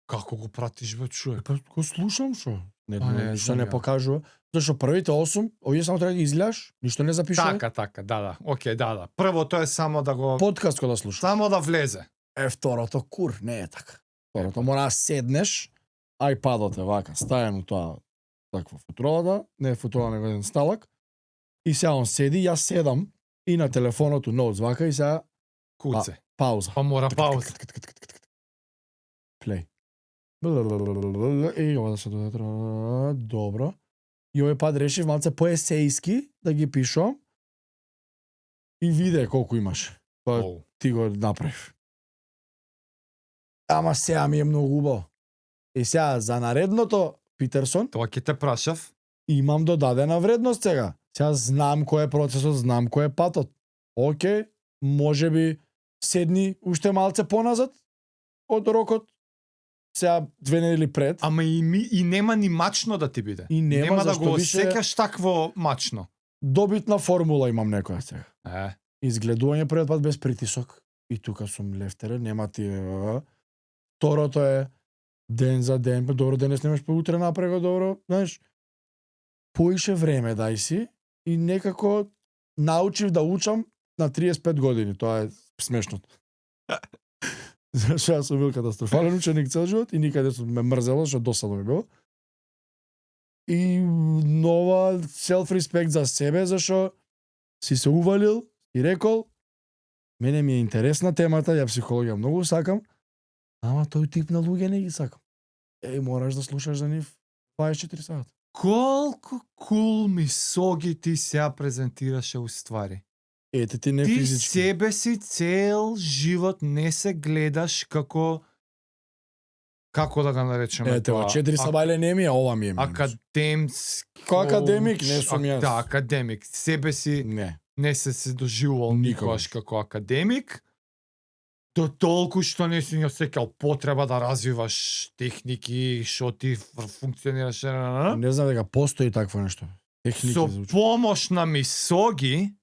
Како го пратиш бе човек? Го слушам шо. Ништо не покажува. Зашто првите 8, овие само треба да ги изгледаш, ништо не запишува. Така, да. Океј, да. Првото е само да го подкаст кога да слушаш. Само да влезе. Второто кур, не е така. Второто мора да седнеш, iPad-от е вака, стајано тоа таква футуролата, не е футурола него еден сталак. И сега он седи, јас седам и на телефонот ноут вака и сега куце. Пауза. Па мора пауза. Плей. И ова да се додаде. Добро. И овој пат решив малце поесејски да ги пишувам. И виде колку имаш. Тоа Оу. ти го направив. Ама сега ми е многу убаво. И сега за наредното Питерсон Тоа ќе те прашав. имам додадена вредност сега. Сега знам кој е процесот, знам кој е патот. Океј, може би седни уште малце поназад од рокот. Сега 2 недели пред. Ама и нема ни мачно да ти биде. И нема, да зашто го више осеќаш такво мачно. добитна формула имам некоја сега. Е, Изгледување првиот пат без притисок. И тука сум лефтере, нема ти второто е ден за ден, добро денес немаш па утре направи го добро, знаеш. Поише време дај си и некако научив да учам на 35 години, тоа е смешното. Зашто јас сум бил катастрофален ученик цел живот и никаде сум ме мрзело, што досадно ми било. И нова self-respect за себе, зашто си се увалил и рекол, мене ми е интересна темата, ја психологија многу сакам, ама тој тип на луѓе не ги сакам. Мораш да слушаш за нив 24 сата. колку кул мисоги ти сега презентираше уствари. Ете ти не Ти физички. себе си цел живот не се гледаш како да го наречеме Ете, тоа? 4 сабајле не ми е, ова ми е минус. Академски. Ко академик не сум јас. Да, академик. Себе си Не. не се доживувал Никогаш. никогаш како академик. До толку што не си ни осеќал потреба да развиваш техники, што ти функционираш. Не знам дека постои такво нешто. Техники Со за учење. помош на мисоги,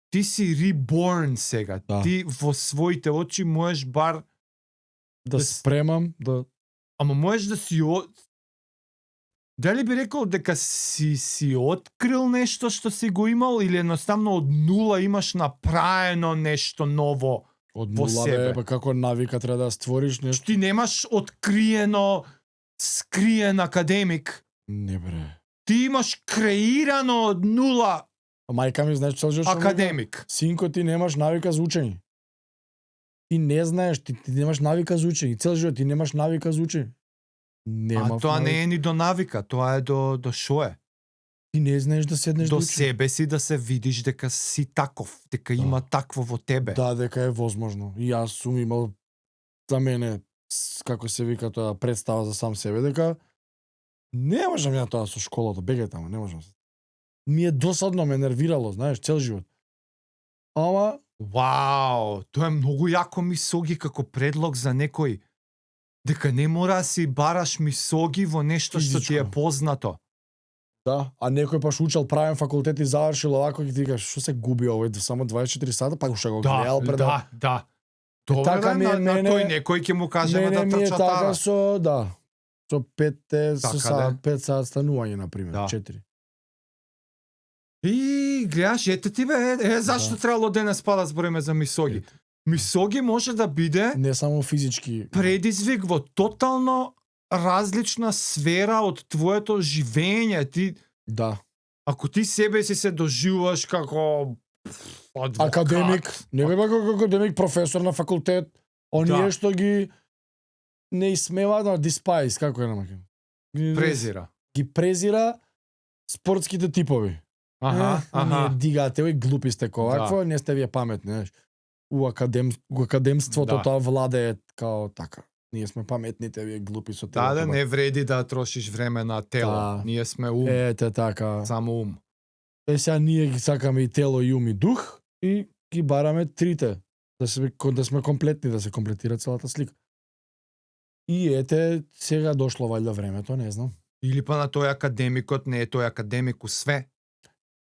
ти си reborn сега. Да. Ти во своите очи можеш бар, Да да спремам, да ама можеш да си дали би рекол дека си открил нешто што си го имал или едноставно од нула имаш направено нешто ново? од Во нула себе. бе, па како навика треба да створиш Што нешто. ти немаш откриено скриен академик. Не бре. Ти имаш креирано од нула А мајка ми знаеш цел живот што ми вика, академик. Синко, ти немаш навика за учење. Ти не знаеш, ти немаш навика за учење. Цел живот ти немаш навика за учење. Нема. А тоа не е ни до навика, тоа е до шо е. Ти не знаеш да седнеш да До учиш. себе си да се видиш дека си таков, дека Да. има такво во тебе. Да, дека е возможно. И јас сум имал за мене, како се вика тоа, представа за сам себе, дека не можам ја тоа со школата, бегај таму, не можам. Ми е досадно, ме нервирало, знаеш, цел живот. Ама, Вау, тоа е многу јако мисоги како предлог за некој. Дека не мора да си бараш мисоги во нешто што ти е Физичко. познато. да, а некој паш учел правен факултет и завршил овако и ти кажеш, што се губи овој само 24 сата, па уште го гледал пред. да. Добре, така така ми е на мене- тој некој ќе му кажеме Мене да ми е трча така тара. со, да, со 5 Така, саат, 5 саат станување, например, Да. 4. И гледаш, ете ти бе, зашто Да. требало денес па да збориме за мисоги. Ете. Мисоги може да биде Не само физички. предизвик во тотално различна сфера од твоето живење. Ти, Да. ако ти себе си се доживуваш како адвокат, Академик, не бе како академик, професор на факултет, оние Да. што ги не исмева на диспайс, како е на македонски? презира. Ги презира спортските типови. Аха, Ние аха. дигате, ој глупи сте ковакво, не сте вие паметни, знаеш. У академството Да. тоа владее као така. Ние сме паметните, вие глупи со Да, телото. не вреди да трошиш време на тело. Да. Ние сме ум, Ете така. само ум. Сега ние ги сакаме и тело, и ум, и дух и ги бараме трите. Да сме комплетни, да се комплетира целата слика. И ете, сега дошло валјда времето, не знам. Или па на тој академикот не е тој академик у све.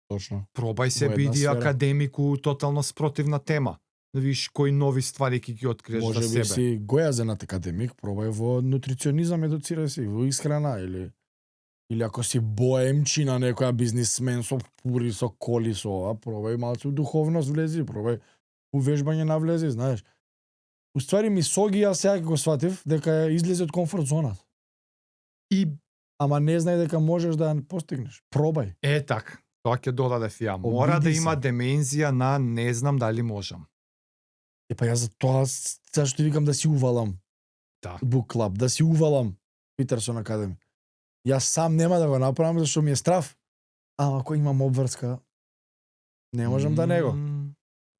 Точно. Пробај се Во една биди сфера. академик у тотално спротивна тема. Да видиш кои нови ствари ќе ги откриеш Може за би себе. си гојазенат академик, пробај во нутриционизам едуцирај си, во исхрана или ако си боемчи на некоја бизнисмен со пури, со коли, со ова, пробај малку у духовност влези, пробај у вежбање навлези, знаеш. Уствари мисоги јас сега го сватив дека излезе од комфорт зоната. И Ама не знај дека можеш да ја постигнеш. Пробај. така, тоа ќе додадев ја. Мора Обиди да се. има демензија на не знам дали можам. Па јас за тоа зашто ти викам да си увалам. Да. Book club, да си увалам. Питерсон Академи. Јас сам нема да го направам зашто ми е страв. Ама ако имам обврска, не можам да него.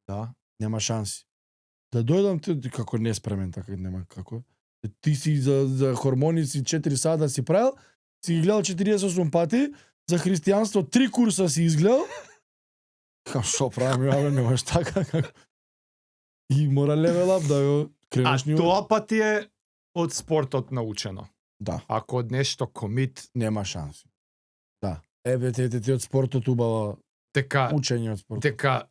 Да. Нема шанси. Да дојдам ти како неспремен, така нема како. Ти си за хормони си 4 сата си правил, си ги гледал 48 пати, за христијанство 3 курса си изгледал. Кам шо правим, јаве, не можеш така. И мора левел ап да го кренеш ниво. Тоа пати е од спортот научено. Да, Ако од нешто комит, нема шанси. Да. Ебе, ти од спортот убава дека учење од спортот. дека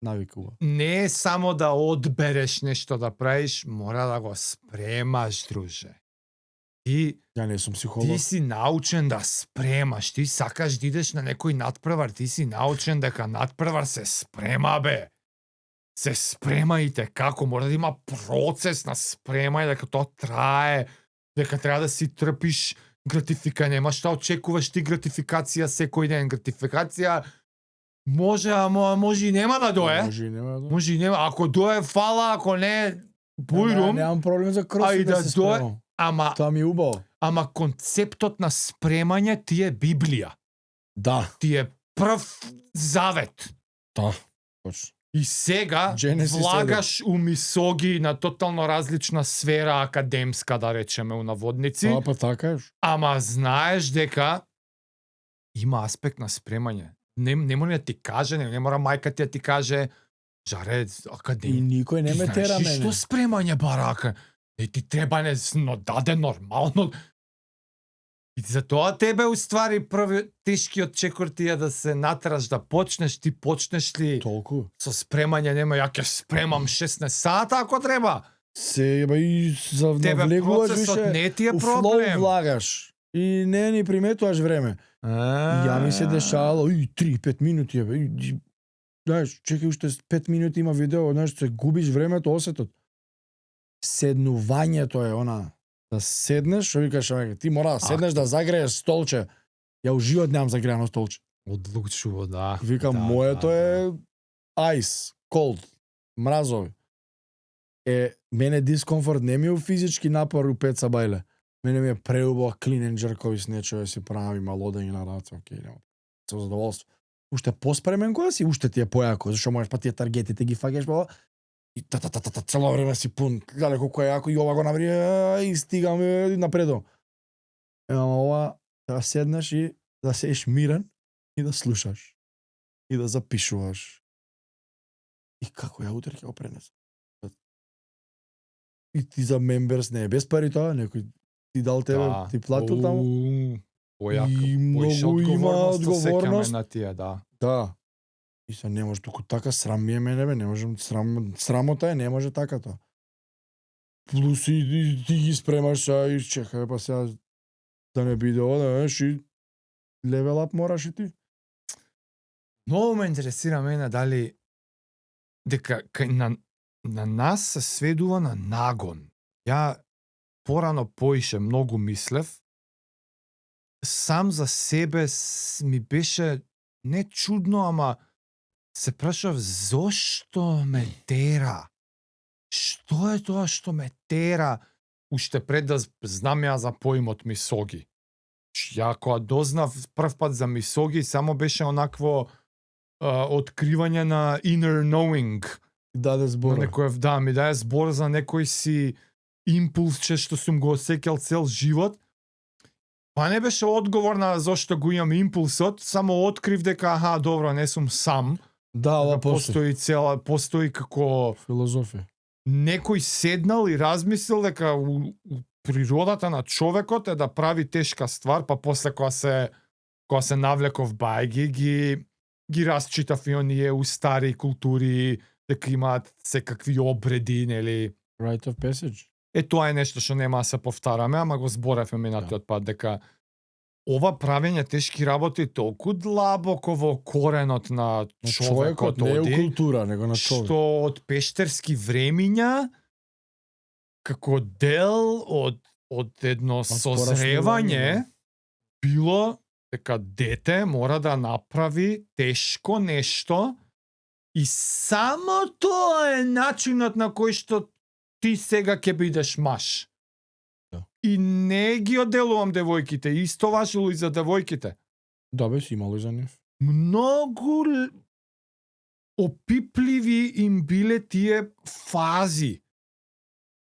Навикува. не е само да одбереш нешто да правиш, мора да го спремаш, друже. Ти Ја не сум психолог. Ти си научен да спремаш, ти сакаш да идеш на некој надпревар, ти си научен дека надпревар се спрема, бе. Се спрема и те како, мора да има процес на спрема и дека тоа трае, дека треба да си трпиш гратификација, немаш што очекуваш ти гратификација секој ден, гратификација може, ама може и нема да дое. Може и нема да дое. Може и нема, ако дое фала, ако не бујрум, Немам проблем за а и кросфит да да се дое- спремам. ама Тоа ми е убаво. Ама концептот на спремање ти е Библија. Да. Ти е прв завет. Да. Точно. И сега Genesis влагаш у мисоги на тотално различна сфера академска, да речеме, у наводници. Тоа па така е. Ама знаеш дека има аспект на спремање. Не мора да ти каже, не мора мајка ти да ти каже, жаре, И академија. никој не ме тера Знаеш ли мене. што спремање барака? Ти треба но даде нормално. И за тоа тебе уствари први тешкиот чекор ти е да се натраш да почнеш, ти почнеш ли Толку. со спремање, нема ја ќе спремам 16 сата ако треба. Се еба и за Тебе навлегуваш процесот више. не ти е У флоу проблем. влагаш. И не ни приметуваш време. Ја ми се дешавало, 3-5 минути е, бе. Знаеш, чекај уште 5 минути има видео, знаеш, се губиш времето, осетот. Седнувањето е она, да седнеш, што викаш, ти мора да седнеш да загрееш столче. Ја у живот немам загреано столче. Одлучува, да. Викам, Да, моето да, е ice, cold, мразови. Мене дискомфорт не ми е у физички напор у пеца бајле. Мене ми е преубаво клинен джеркови с нечое си прави малодење на раце, окей, нема. Со задоволство. Уште поспремен кога си, уште ти е појако, зашто можеш па тие таргетите ги фаќаш па и цело време си пун. Гледај колку е јако и ова го наври и стигаме напредо. Ама ова да седнеш и да седиш мирен и да слушаш и да запишуваш. И како ја утре ќе го пренесам. И ти за мемберс не е без пари тоа, некој ти дал тебе, ти платил таму. Појако, И поише многу има одговорност одговорност. на тие, да. Да. И се не може туку така срам ми е мене, бе, не можам срамота е, не може така тоа. Плюс и ти ги спремаш сега и чекај па сега да не биде ова, да знаеш и левел ап мораш и ти. Многу ме интересира мене дали дека на нас се сведува на нагон. Ја порано поише многу мислев. Сам за себе ми беше не чудно, ама се прашав зошто ме тера? Што е тоа што ме тера? Уште пред да знам ја за поимот мисоги. Ја кога дознав прв пат за мисоги, само беше онакво откривање на inner knowing. Даде збор. Да, ми даде збор за некој си импулсче што сум го осеќал цел живот. Па не беше одговор на зошто го имам импулсот, само открив дека аха, добро, не сум сам. Да, ова постои. Постои како Филозофија. некој седнал и размислил дека у природата на човекот е да прави тешка ствар, па после кога се навлеков бајги ги расчитав и оние стари култури, дека имаат секакви обреди, нели? Rite of passage. Тоа е нешто што нема да се повтараме, ама го зборевме минатиот пат, дека ова правење тешки работи толку длабоко во коренот на човекот не е у оди, култура, него на човек. што од пештерски времиња како дел од едно созревање било дека дете мора да направи тешко нешто и само тоа е начинот на кој што ти сега ќе бидеш маж. Да. И не ги одделувам девојките, исто важело и за девојките. Да бе, си имало и за нив. Многу опипливи им биле тие фази.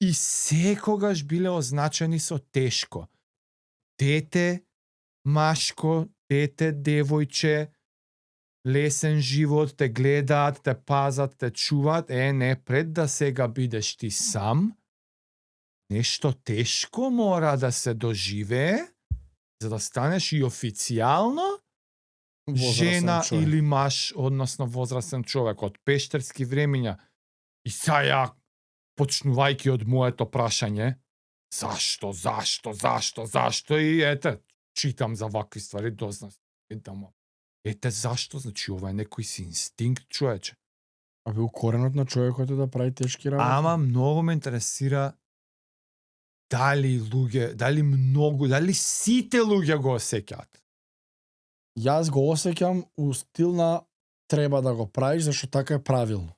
И секогаш биле означени со тешко. Дете, машко, дете, девојче, лесен живот, те гледаат, те пазат, те чуваат. Не, пред да сега бидеш ти сам, нешто тешко мора да се доживее, за да станеш и официјално жена човек. или маж, односно возрастен човек од пештерски времиња. И сега, почнувајќи од моето прашање, зашто, и ете, читам за вакви ствари, дознав. Ете зашто, значи ова е некој си инстинкт, човече. Абе, коренот на човекот е да прави тешки работи. Ама многу ме интересира дали сите луѓе го осеќаат. Јас го осеќам у стил на треба да го правиш, зашто така е правилно.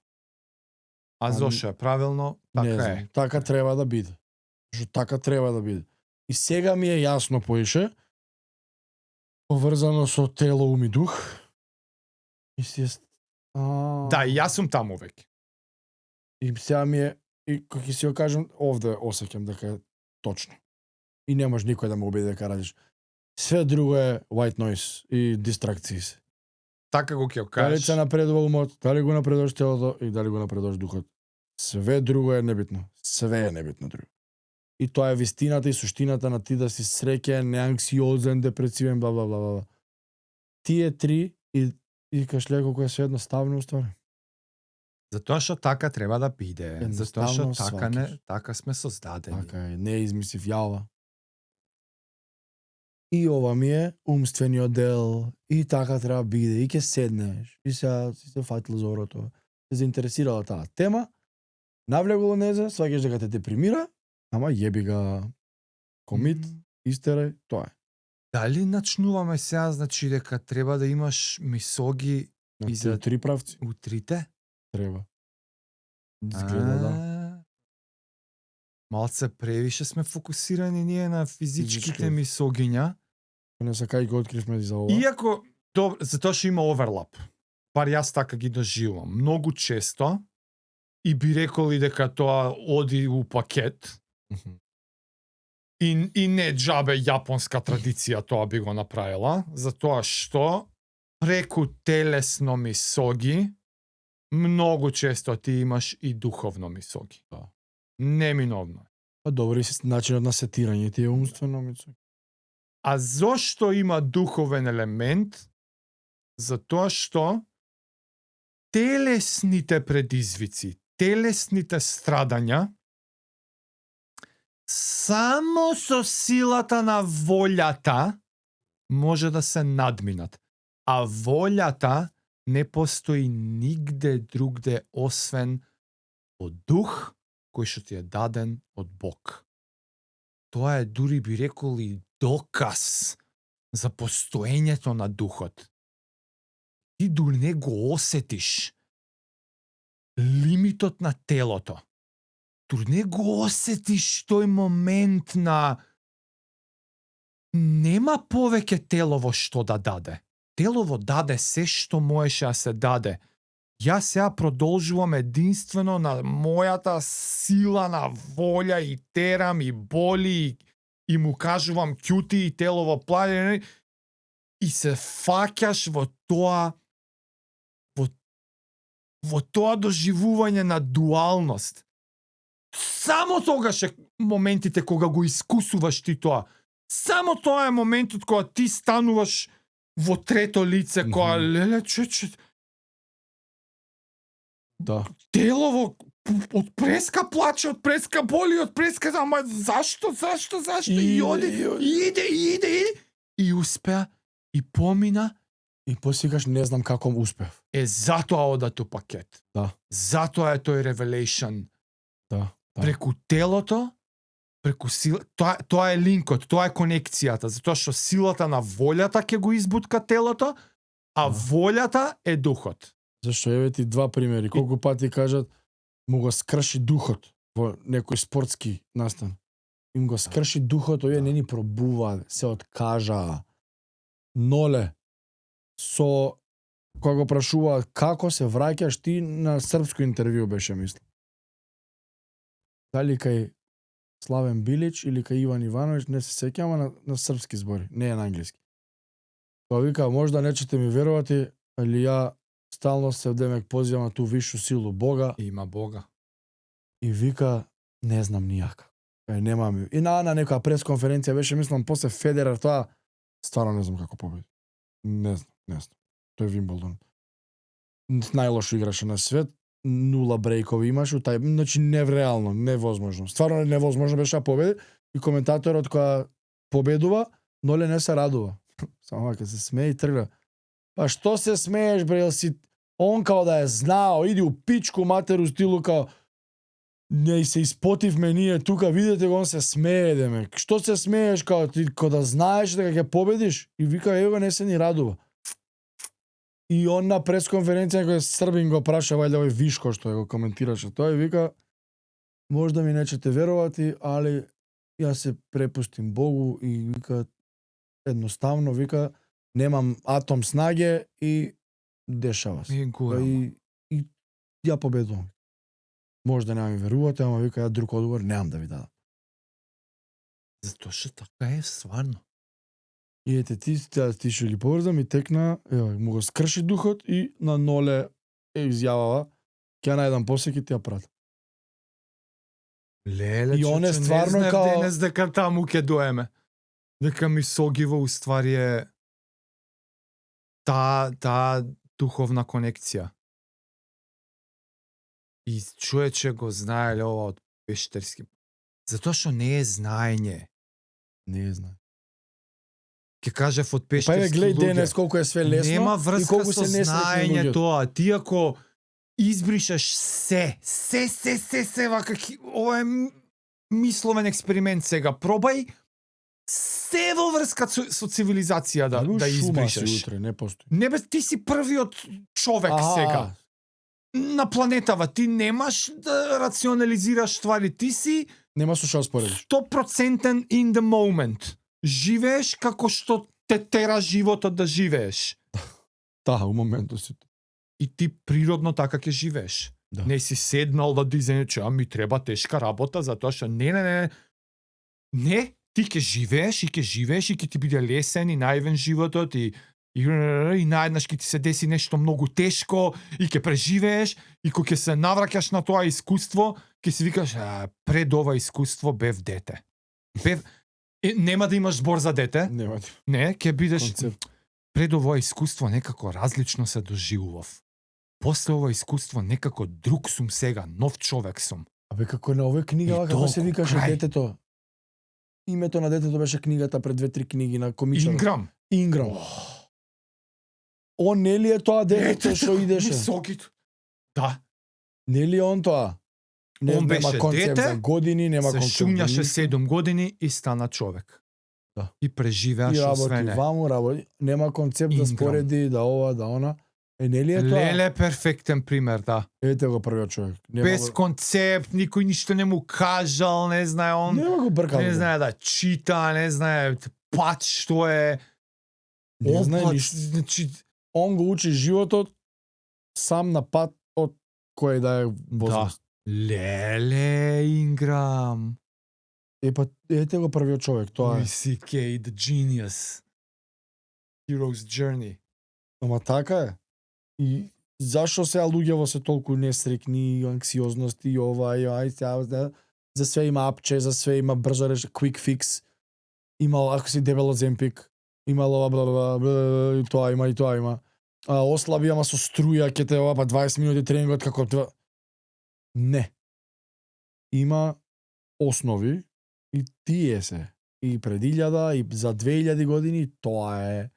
А зошто е правилно? Не Така знам, е. така треба да биде. Зашто така треба да биде. И сега ми е јасно поише, поврзано со тело, ум и дух. И си Да, и јас сум таму веќе. И сега ми е, и кога ќе си го кажам, овде осеќам дека е точно. И не може никој да ме убеди дека радиш. Све друго е white noise и дистракции се. Така го ќе го Дали кажеш. се напредува умот, дали го напредуваш телото и дали го напредуваш духот. Све друго е небитно. Све е небитно друго. И тоа е вистината и суштината на ти да си среќен, неанксиозен, депресивен, бла бла бла бла. Тие три и каш леко кој е све едноставно уствари. Затоа што така треба да биде. Затоа што Едноставно така сваќаш. така сме создадени. Така е, не измислив јава. И ова ми е умствениот дел, и така треба биде, и ќе седнеш, и сега си се фатил за орото, се заинтересирала таа тема, навлегол незе, сваќаш дека те депримира, ама јеби га, комит, истерај, тоа е. Дали начнуваме сега, значи дека треба да имаш мисоги На И за- три правци утрите? треба. Изгледа да. Малце превише сме фокусирани ние на физичките Физички. мисогиња. Не се кај го откривме за ова. Иако, затоа што има оверлап. Бар јас така ги доживувам. Многу често, и би рекол и дека тоа оди у пакет, Мгм. и не џабе јапонска традиција тоа би го направила, затоа што преку телесно мисоги, многу често ти имаш и духовно мисоги. Да. Неминовно. Па добро и начинот на сетирање ти е умствено мицо. А зошто има духовен елемент? Затоа што телесните предизвици, телесните страдања, само со силата на волјата може да се надминат. А волјата не постои нигде другде освен од дух кој што ти е даден од Бог. Тоа е дури би рекол и доказ за постоењето на духот. Ти дури не го осетиш лимитот на телото. Дури не го осетиш тој момент на нема повеќе телово што да даде. Телово даде се што можеше да се даде. Јас сега продолжувам единствено на мојата сила на волја и терам и боли и му кажувам ќути и телово плајење и се фаќаш во тоа во тоа доживување на дуалност. Само тогаш е моментите кога го искусуваш ти тоа. Само тоа е моментот кога ти стануваш во трето лице, кога леле чече, Да. телово од преска плаче, од преска боли, од преска, ама зашто? И иде, и успеа, и помина, И посекаш не знам како успев. затоа одат у пакет. Да. Затоа е тој revelation. Да. Преку телото, преку сила, тоа е линкот, тоа е конекцијата, затоа што силата на волјата ќе го избутка телото, а Да. волјата е духот. Зашто еве ти два примери. Колку пати кажат му го скрши духот во некој спортски настан. им го скрши духот, овие не ни пробува, се откажа. Ноле, со кога го прашуваат како се враќаш ти на српско интервју беше мислам. Дали кај Славен Билич или кај Иван Ивановиќ, не се сеќам, на српски збори, не е на англиски. Тоа вика, можда нечете ми верувате, али ја стално се демек позивам на ту вишу силу Бога. Има Бога. И вика, не знам нијака. Немам. И на некоја пресконференција беше, мислам, после Федерер, тоа стварно не знам како победи. Не знам. Тој Вимблдон. Најлошо играше на свет, 0 брейкови имаше, значи невреално, невозможно. Стварно невозможно беше да победи и коментаторот која победува, ноле не се радува. Само дека се смее и тргна. Па што се смееш бре, си он као да е знао, иди у пичку матеру стилу као не се испотивме ние тука, видете го, он се смее демек. Што се смееш као ти кога да знаеш дека ќе победиш? И вика ево не се ни радува. И он на пресконференција кој Србин го праша, вајде овој Вишко што го коментираше тоа, и вика можда ми нечете верувати, али ја се препустим Богу, и вика едноставно, вика немам атом снаге и дешава се. И ја победувам. Можда нема ми верувате, ама вика ја друг одговор немам да ви дадам. Затоа што така е стварно. И ете ти што ги поврзам и текна, ево, му го скрши духот и на ноле изјавава ќе најдам посеки ти ја прат. Леле, и он е стварно не као денес дека таму ќе доеме. Дека ми согива уствари е таа духовна конекција. И човече го знаеле ова од пештерски. Затоа што не е знаење. Не е знае. Ке кажев од Па пештерски гледај луѓе. денес колку е све лесно Нема и врска колку со се несреќни знаење луѓе. тоа. Ти ако избришеш се, вака, ова е мисловен експеримент сега. Пробај се во врска со цивилизација да избришеш. Утре, не постои. Не бе, ти си првиот човек сега. На планетава ти немаш да рационализираш ствари. Ти си Нема со што споредиш. 100% in the moment. Живееш како што те тера животот да живееш. Таа, у моментот си. И ти природно така ќе живееш. Да. Не си седнал да дизајнеш, ми треба тешка работа, затоа што не. Не, ти ќе живееш и ќе ти биде лесен и наивен животот и наеднаш ќе ти се деси нешто многу тешко и ќе преживееш и кога ќе се навраќаш на тоа искуство, ќе си викаш, пред ова искуство бев дете. Нема да имаш збор за дете. Нема. Не, ќе бидеш Концепт. пред ова искуство некако различно се доживував. После ова искуство некако друг сум сега, нов човек сум. Абе како на овој книга, како се викаше крај. детето? Името на детето беше книгата пред 2-3 книги на комичарот. Инграм. Он нели е тоа детето што идеше? Мисокито. Да. Нели он тоа? Он беше нема концепт дете, за години, нема се концепт. шуњаше 7 години и стана човек. Да. И преживеаш и осве работи не. ваму, работи. Нема концепт да Инграм. спореди, да ова, да она. Нели е тоа? Леле перфектен пример, да. Ете го првиот човек. Без концепт, никој ништо не му кажал, не знае он. Нема го бркал. Не знае да чита, не знае пат што е. Не знае Опат, ништо. значи, Он го учи животот сам на пат од кој да е возраст. Леле, Инграм. Па ете го првиот човек, тоа е. CK, the genius. Hero's journey. Ама така е. И зашо сега луѓето се толку несрекни, анксиозности и ова и ај, за све има апче, за све има брзо реш, quick fix. Има ако си дебело земпик, имало и тоа има и тоа има. Ослаби ама со струја ќе те ова па 20 минути тренингот како тоа. Не. Има основи и тие се. И пред 1000 и за 2000 години тоа е.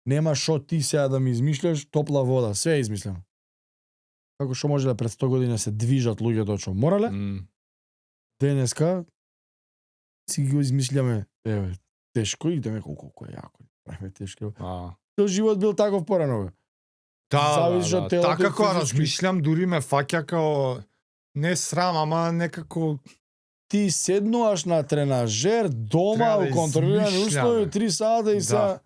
Нема шо ти сега да ми измишляш топла вода, све е измислено. Како што може да пред 100 години се движат луѓето што морале, денеска си го измисляме, еве, тешко и идеме колку е јако. Правиме тешко. Тој живот бил таков порано, бе. Зависи од телото Така и кога физички. размишлям, дури ме фаќа као не срам, ама некако ти седнуваш на тренажер дома Треба да у контролирани измишляме. услови 3 сата и сега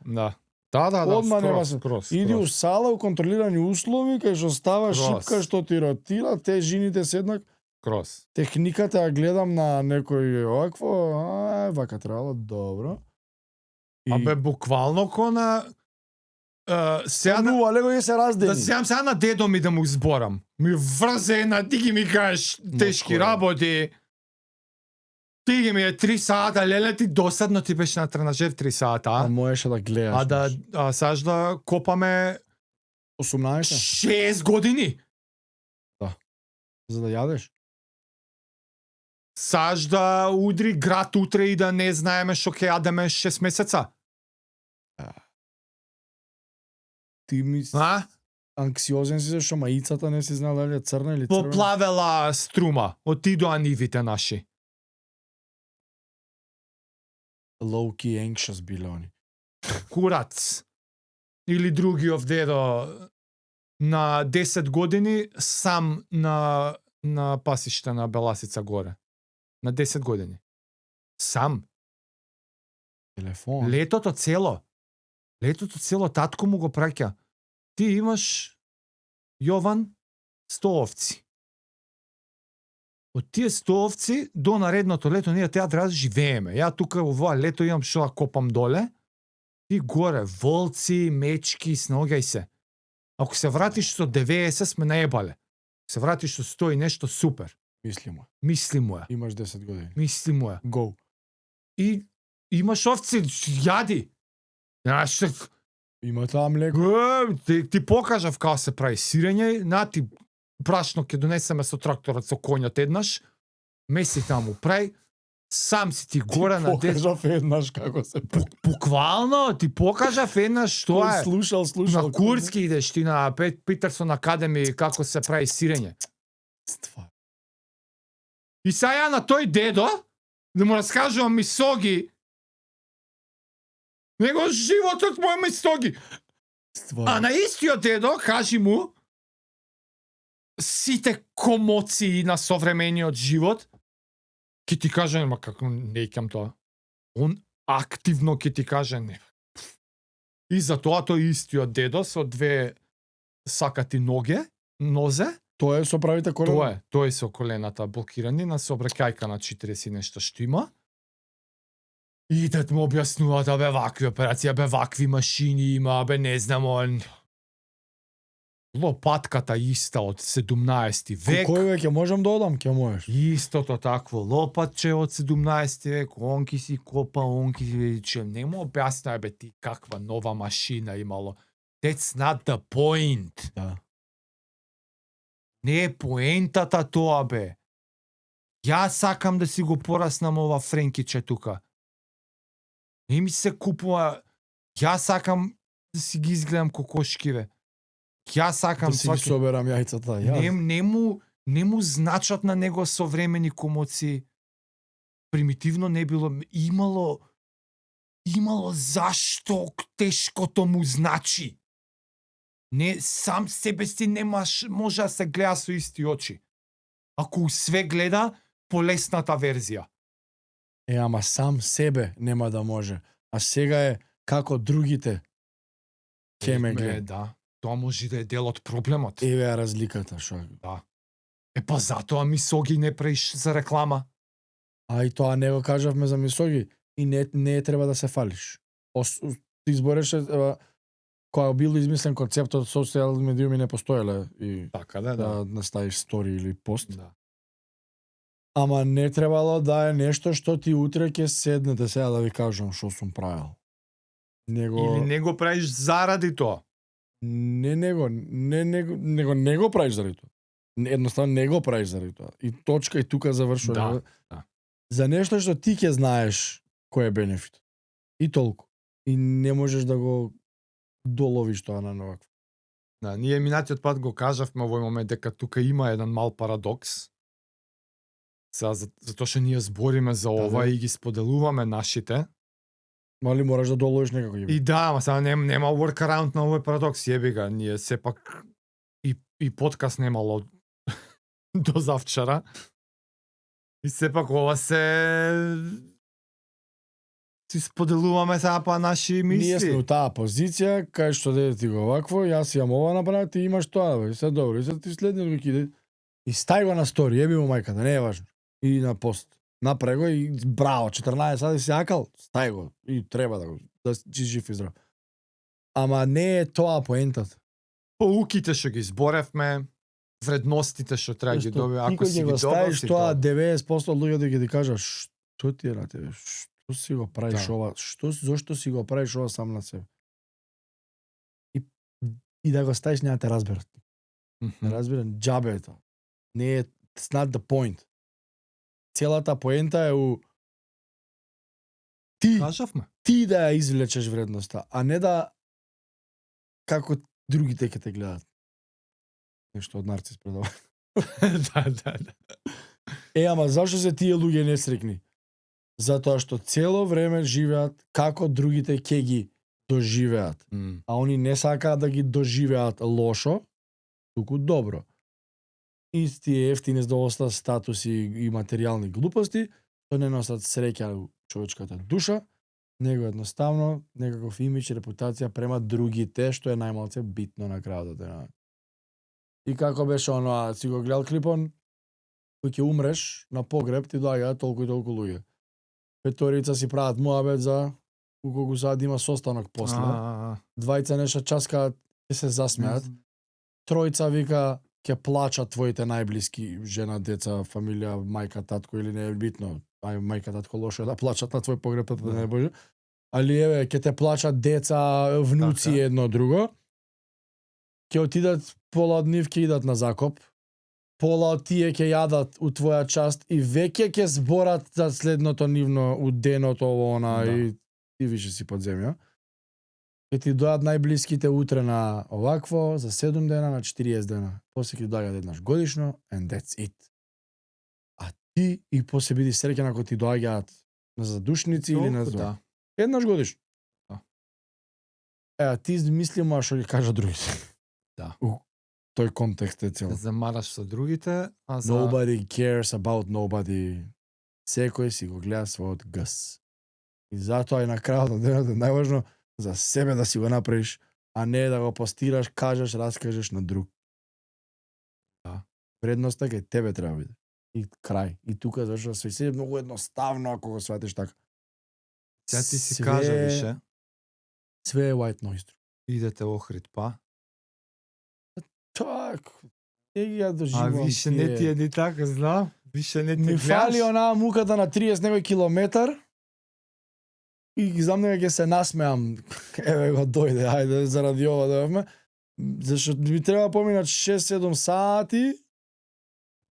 Да, одма нема скроз. иди у сала у контролирани услови кај што става Скроз. шипка што ти ротира, те жените седнак. Крос. Техниката ја гледам на некој овакво, вака требало, добро. Абе, буквално ко на... сега да, але го се раздели. да сеам сега на дедо ми да му изборам. Ми врзе на ти ги ми кажеш тешки кој? работи. Ти ги ми е 3 сата, леле ти досадно ти беше на тренажер 3 сата. А можеше да гледаш. Саш да копаме 18 6 години. за да јадеш. Саш да удри град утре и да не знаеме што ќе јадеме 6 месеца. Ти ми А? анксиозен си зашто маицата не си знал дали е црна или црвена. Поплавела струма. Отидоа нивите наши. Low key anxious биле они. Курац. Или другиот дедо на 10 години сам на пасиште на Беласица горе. На 10 години. Сам. Телефон. Летото цело татко му го праќа. Ти имаш Јован 100 овци. Од тие 100 овци до наредното лето ние теа треба да живееме. Ја тука овоа лето имам што да копам доле. Ти горе волци, мечки, сногај се. Ако се вратиш со 90 сме наебале. Се вратиш со 100 и нешто супер. Мисли му е. Имаш 10 години. Мисли му е. Go. И имаш овци, јади. Знаеш, Има таа млеко. ти покажав како се прави сирење, на ти брашно ќе донесеме со тракторот со коњот еднаш, меси таму прави, сам си ти горе на дет. Покажав еднаш како се прави. Буквално ти покажав еднаш што Кој е. слушал. На Курски идеш ти на Питерсон Академи како се прави сирење. Ствар. И сега ја на тој дедо да му раскажувам мисоги. Него животот му е мисоги. Ствар. А на истиот дедо, кажи му, сите комоции на современиот живот, ќе ти каже, ма како не икам тоа. Он активно ќе ти каже не. И затоа тој истиот дедо со 2 сакати нозе, Тоа е со правите колена. тој е со колената блокирани на собрекајка на 40 нешто што има. Идат му објаснуваат, абе вакви операции, абе вакви машини има, абе не знам, он... Лопатката иста од 17 век. Кој веќе можам да одам, ќе можеш. Истото такво лопатче од 17 век, онки си копа, онки си вече. Не му објасна, бе ти каква нова машина имало. That's not the point. Да. Не е поентата тоа, бе. Ја сакам да си го пораснам ова френкиче тука. Не ми се купува. Ја сакам да си ги изгледам кокошки, бе. Ја сакам Да си ги соберам јајцата. не му значат на него современи комоци. Примитивно не било. Имало зашто тешкото му значи. Не, сам себе си немаш, може да се гледа со исти очи. Ако све гледа, полесната верзија. Ама сам себе нема да може. А сега е како другите ќе ме гледа. Да, тоа може да е дел од проблемот. Еве е разликата, шо. Да. Па затоа мисоги не правиш за реклама. А и тоа не го кажавме за мисоги. И не треба да се фалиш. Ти избореше, кога бил измислен концептот, социјални медиуми не постоеле и Така да, да наставиш стори или пост. Да. Ама не требало да е нешто што ти утре ќе седнете сега да ви кажам што сум правил. Или не го правиш заради тоа. Не го правиш заради тоа. Едноставно не го правиш заради тоа. И точка и тука завршува. Да. За нешто што ти ќе знаеш кој е бенефит. И толку. И не можеш да го доловиш тоа на новакво. Да, ние минатиот пат го кажавме овој момент дека тука има еден мал парадокс. Сега затоа што ние збориме за ова и ги споделуваме нашите. Мали мораш да доловиш некако. И да, ама сега нема workaround на овој парадокс, јеби ga, ние сепак и подкаст немало до завчера. И сепак ова си споделуваме сега па наши Ние сме мисли. у таа позиција, кај што дете ти го овакво, јас имам ова направи, ти имаш тоа, бе, се добро, и се ти следниот го киде. И стај го на стори, еби му мајката, не е важно. И на пост. Направи го и браво, 14 сати си акал, стај го. И треба да си жив и здрав. Ама не е тоа поентата. Поуките што ги зборевме, вредностите што треба ги добива, ако си ги го добав, ставиш си тоа, добав. 90% од луѓето ќе ти кажат што ти е на тебе, што си го правиш Да. ова, зошто си го правиш ова сам на себе. И да го ставиш нема те разберат. Мгм. Не разбирам, џабе е тоа. Не е, it's not the point. Целата поента е у Кажавме. ти да ја извлечеш вредноста, а не да како другите ќе те гледат. Нешто од нарцис предава. да. Ама зашто се тие луѓе несрекни? Затоа што цело време живеат како другите ќе ги доживеат. М. А они не сакаат да ги доживеат лошо, туку добро. Исти ефтини задоволства, статуси и материјални глупости, што не носат среќа у човечката душа, него едноставно некаков имидж, репутација према другите, што е најмалце битно на крајот од денот. И како беше оноа, си го гледал клипон, кој ќе умреш на погреб, ти доаѓаат толку и толку луѓе. Петорица си прават муабет за колку сад има состанок после. Двајца неша часкаат, ќе се засмеат. Тројца вика ќе плачат твоите најблиски, жена, деца, фамилија, мајка, татко или не е битно. Ај мајка, татко лошо е да плачат на твој погреб, да не боже. Али еве ќе те плачат деца, внуци Така. едно друго. Ќе отидат пола од нив ќе идат на закоп. Пола од тие ќе јадат у твоја част и веќе ќе зборат за следното нивно у денот ово она Да. и ти више си под земја. Ќе ти дојат најблиските утре на овакво, за 7 дена, на 40 дена. После ќе доаѓаат еднаш годишно, and that's it. А ти и после биди среќен ако ти доаѓаат на задушници или на Толку, зо. да. Еднаш годишно. Да. Ти мислимо што ќе кажа другите. Да. У тој контекст е цел. Се замараш со другите, а за... Nobody cares about nobody. Секој си го гледа својот гс. И затоа и на крајот на денот е најважно за себе да си го направиш, а не да го постираш, кажеш, раскажеш на друг. Да. Вредноста кај тебе треба биде. И крај. И тука зашто се е многу едноставно ако го сватиш така. Сега ти си Све- кажа више, Све е white noise. идете Охрид па. Так. Не ги ја А доживувам више не тие. ти е ни така, знам. Више не ти Ми гледаш. фали онаа муката на 30 некој километар и ги знам дека ќе се насмеам. Еве го дојде, ајде заради ова дојавме. Зашто ми треба поминат 6-7 сати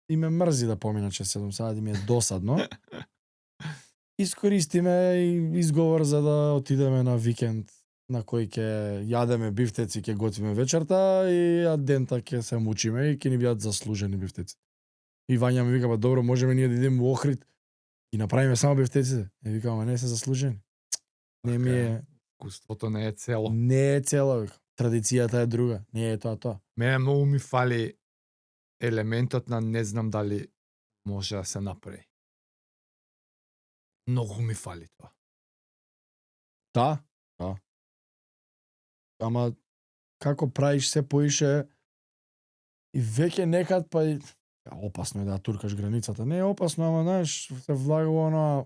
и ме мрзи да поминат 6-7 сати, ми е досадно. Искористиме и изговор за да отидеме на викенд на кој ќе јадеме бифтеци, ќе готвиме вечерта и а дента ќе се мучиме и ќе ни бидат заслужени бифтеци. И Вања ми вика, па добро, можеме ние да идеме во Охрид и направиме само бифтеците. И викам, ама не се заслужени. Не ми е, Вкуството не е цело. не е цела, вика. Традицијата е друга, не е тоа. Мене многу ми фали елементот на не знам дали може да се направи. Многу ми фали тоа. Да. Ама како правиш се поише и веќе некад па и опасно е да туркаш границата. Не е опасно, ама знаеш, се влагува она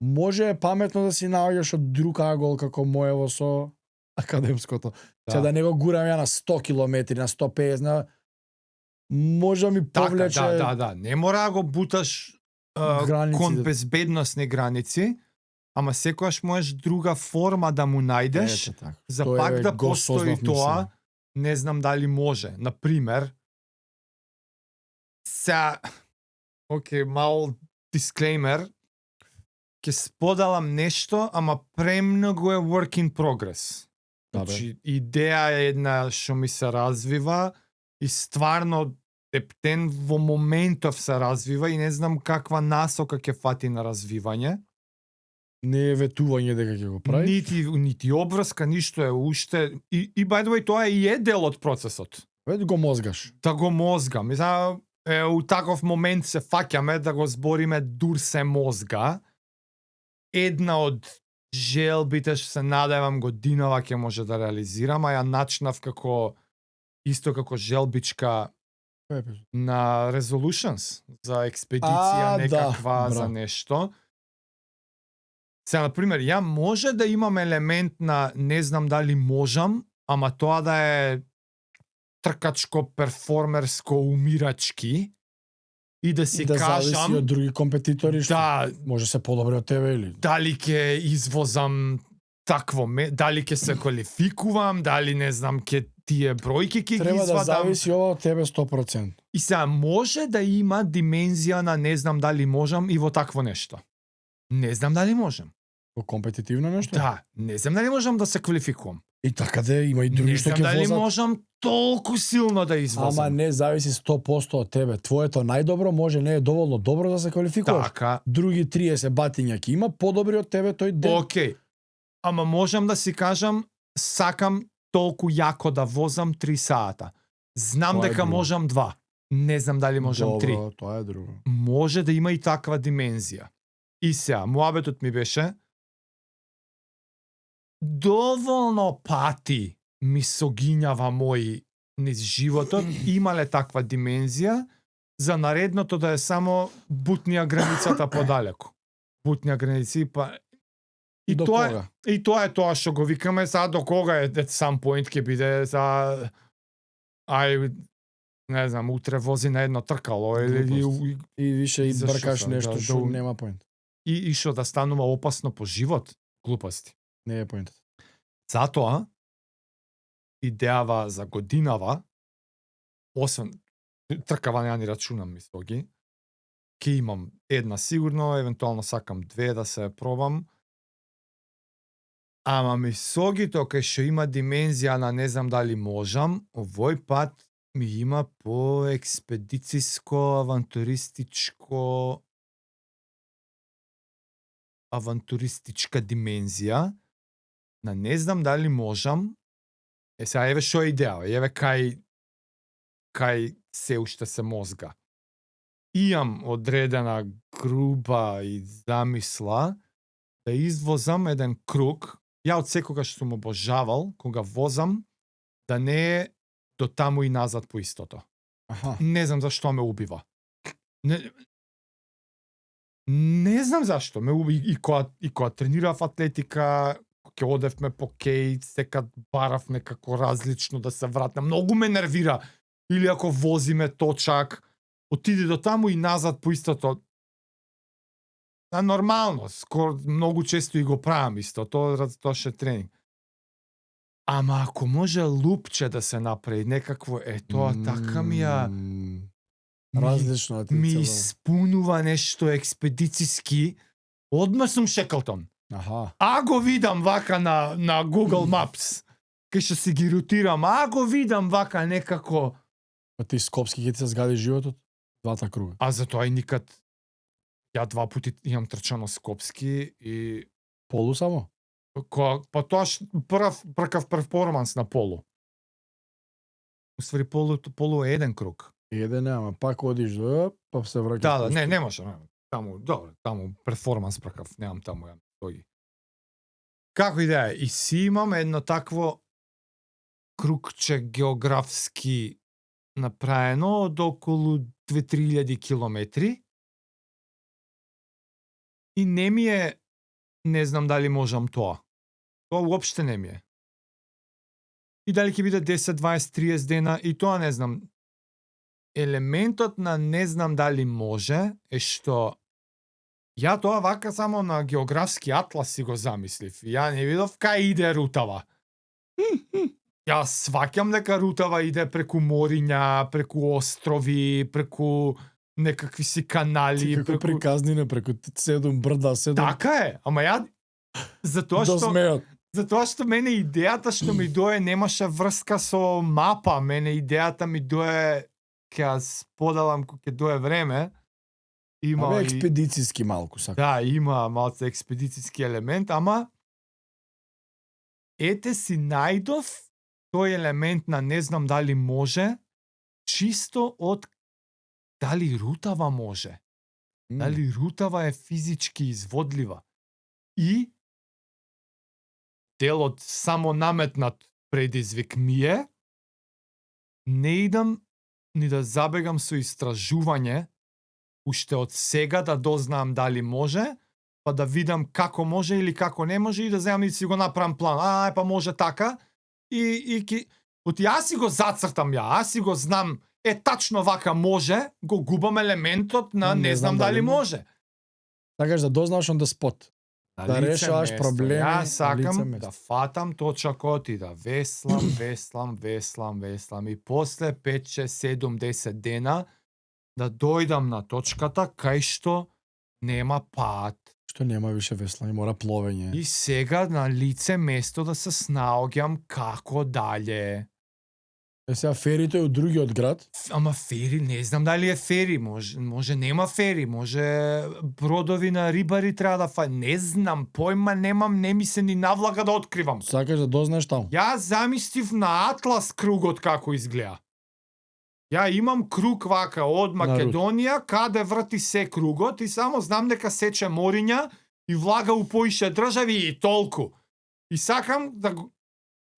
може е паметно да си наоѓаш од друг агол како моево со академското. Се да не го гурам ја на 100 километри, на 150, на може да ми повлече Да. Не мора да го буташ границите. кон безбедносни граници, ама секогаш можеш друга форма да му најдеш, Ете така. за Тоа пак е, да го постои сознав тоа, мислење. не знам дали може. Например, окей, мал дисклеймер, ќе споделам нешто, ама премногу е work in progress. Да, бе. Значи, идеја е една што ми се развива и стварно ептен во моментов се развива и не знам каква насока ќе фати на развивање. Не е ветување дека ќе го прави. Нити обврска, ништо е уште. И by the way, тоа и е дел од процесот. Веќе го мозгаш. Да го мозгам. у таков момент се фаќаме да го збориме дур се мозга. Една од желбите што се надевам годинава ќе може да реализирам, а ја начнав како исто како желбичка на Resolutions за експедиција некаква за нешто. Сега, например, ја може да имам елемент на не знам дали можам, ама тоа да е тркачко, перформерско, умирачки и да си да зависи кажам од други компетитори што да, може се подобри од тебе или дали ќе извозам такво, дали ќе се квалификувам, дали не знам ќе тие бројки ќе ги треба да извадам. зависи ова од тебе 100%. И сега може да има димензија на не знам дали можам и во такво нешто. Не знам дали можам. Во компетитивно нешто? Да, не знам дали можам да се квалификувам. И така да има и други Не што знам ќе дали возат. можам толку силно да извозам. Ама не зависи 100% од тебе. Твоето најдобро може не е доволно добро да се квалификуваш. Така. Други 30 батиња ќе има подобри од тебе тој ден. Океј. Ама можам да си кажам сакам толку јако да возам 3 сата. Знам Тоа е дека друго. можам 2. Не знам дали можам 3. Добро, тоа е друго. Може да има и таква димензија. И сега, муабетот ми беше доволно пати ми согињава мои низ животот, имале таква димензија, за наредното да е само бутнија границата подалеку. Бутнија граници, па... И До тоа, кога? и тоа е тоа што го викаме, сега до кога е сам поинт ќе биде за... Ај, не знам, утре вози на едно тркало или... Глупост. И више и за бркаш шофер, нешто да, што да. нема поинт. И што да станува опасно по живот? Глупости. Не е поинтот. Затоа, идејава за годинава, освен тркава ја ни рачунам мислоги, ќе имам една сигурно, евентуално сакам 2 да се пробам, ама мислогито кај што има димензија на не знам дали можам, овој пат ми има по експедициско, авантуристичка димензија, на не знам дали можам. Сега еве што е идеја, еве кај се уште се мозга. Имам одредена груба и замисла да извозам еден круг. Ја од секогаш сум обожавал кога возам да не е до таму и назад по истото. Аха. Не знам зашто ме убива. Не знам зашто ме уби и кога тренирав атлетика, ќе одевме по кеј, секад барав некако различно да се вратам. Многу ме нервира. Или ако возиме точак, отиде до таму и назад по истото. Нормално, скоро многу често и го правам исто, тоа ше тренинг. Ама ако може лупче да се направи, некакво, тоа така ми ја... Различно да ти Ми цело. испунува нешто експедициски, одма сум Шеклтон. Аха. А го видам вака на Google Maps, кај што си ги рутирам, а го видам вака некако... А ти Скопски ќе ти се згади животот? Двата круга. А затоа и никад... Ја 2 пати имам трчано Скопски и... Полу само? Па тоа пркав перформанс на полу. Уствари полу е еден круг. Еден е, ама пак одиш до, па се враќаш. Да, не може. Таму, добро, таму перформанс пркав, немам таму ја тоги. Како и да е, и си имам едно такво кругче географски направено од околу 2-3 километри. И не ми е, не знам дали можам тоа. Тоа уопште не ми е. И дали ќе биде 10, 20, 30 дена, и тоа не знам. Елементот на не знам дали може е што ја тоа вака само на географски атлас си го замислив. Ја не видов кај иде рутава. Ја сваќам дека рутава иде преку мориња, преку острови, преку некакви си канали, Како приказнина преку 7 брда, 7 Така е, ама ја затоа до што змеот. затоа што мене идејата што ми дое немаше врска со мапа, мене идејата ми дое ќе ја споделам кога ќе дое време. Има Абе и експедициски малку сакам. да, има малце експедициски елемент, ама ете си најдов тој елемент на не знам дали може чисто од дали рутава може? Дали рутава е физички изводлива? И делот само наметнат предизвик ми е не идам ни да забегам со истражување уште од сега да дознаам дали може, па да видам како може или како не може и да земам и си го направам план. Па може така. Оти јас си го зацртам јас си го знам, тачно вака може, го губам елементот на не знам дали може. Сакаш да дознаш on the spot. Да решаваш проблеми. Јас сакам да фатам точакот и да веслам и после 5, 6, 7, 10 дена да дојдам на точката кај што нема пат. Што нема више веслање, мора пловење. И сега на лице место да се снаоѓам како дале. Сега ферито е од другиот град. Ама фери, не знам дали е фери, може нема фери, може бродови на рибари треба да не знам, појма немам, не ми се ни навлага да откривам. Сакаш да дознаеш таму? Ја замислив на Атлас кругот како изгледа. Ја имам круг вака од Македонија, каде врти се кругот и само знам дека сече мориња и влага у поише држави и толку. И сакам да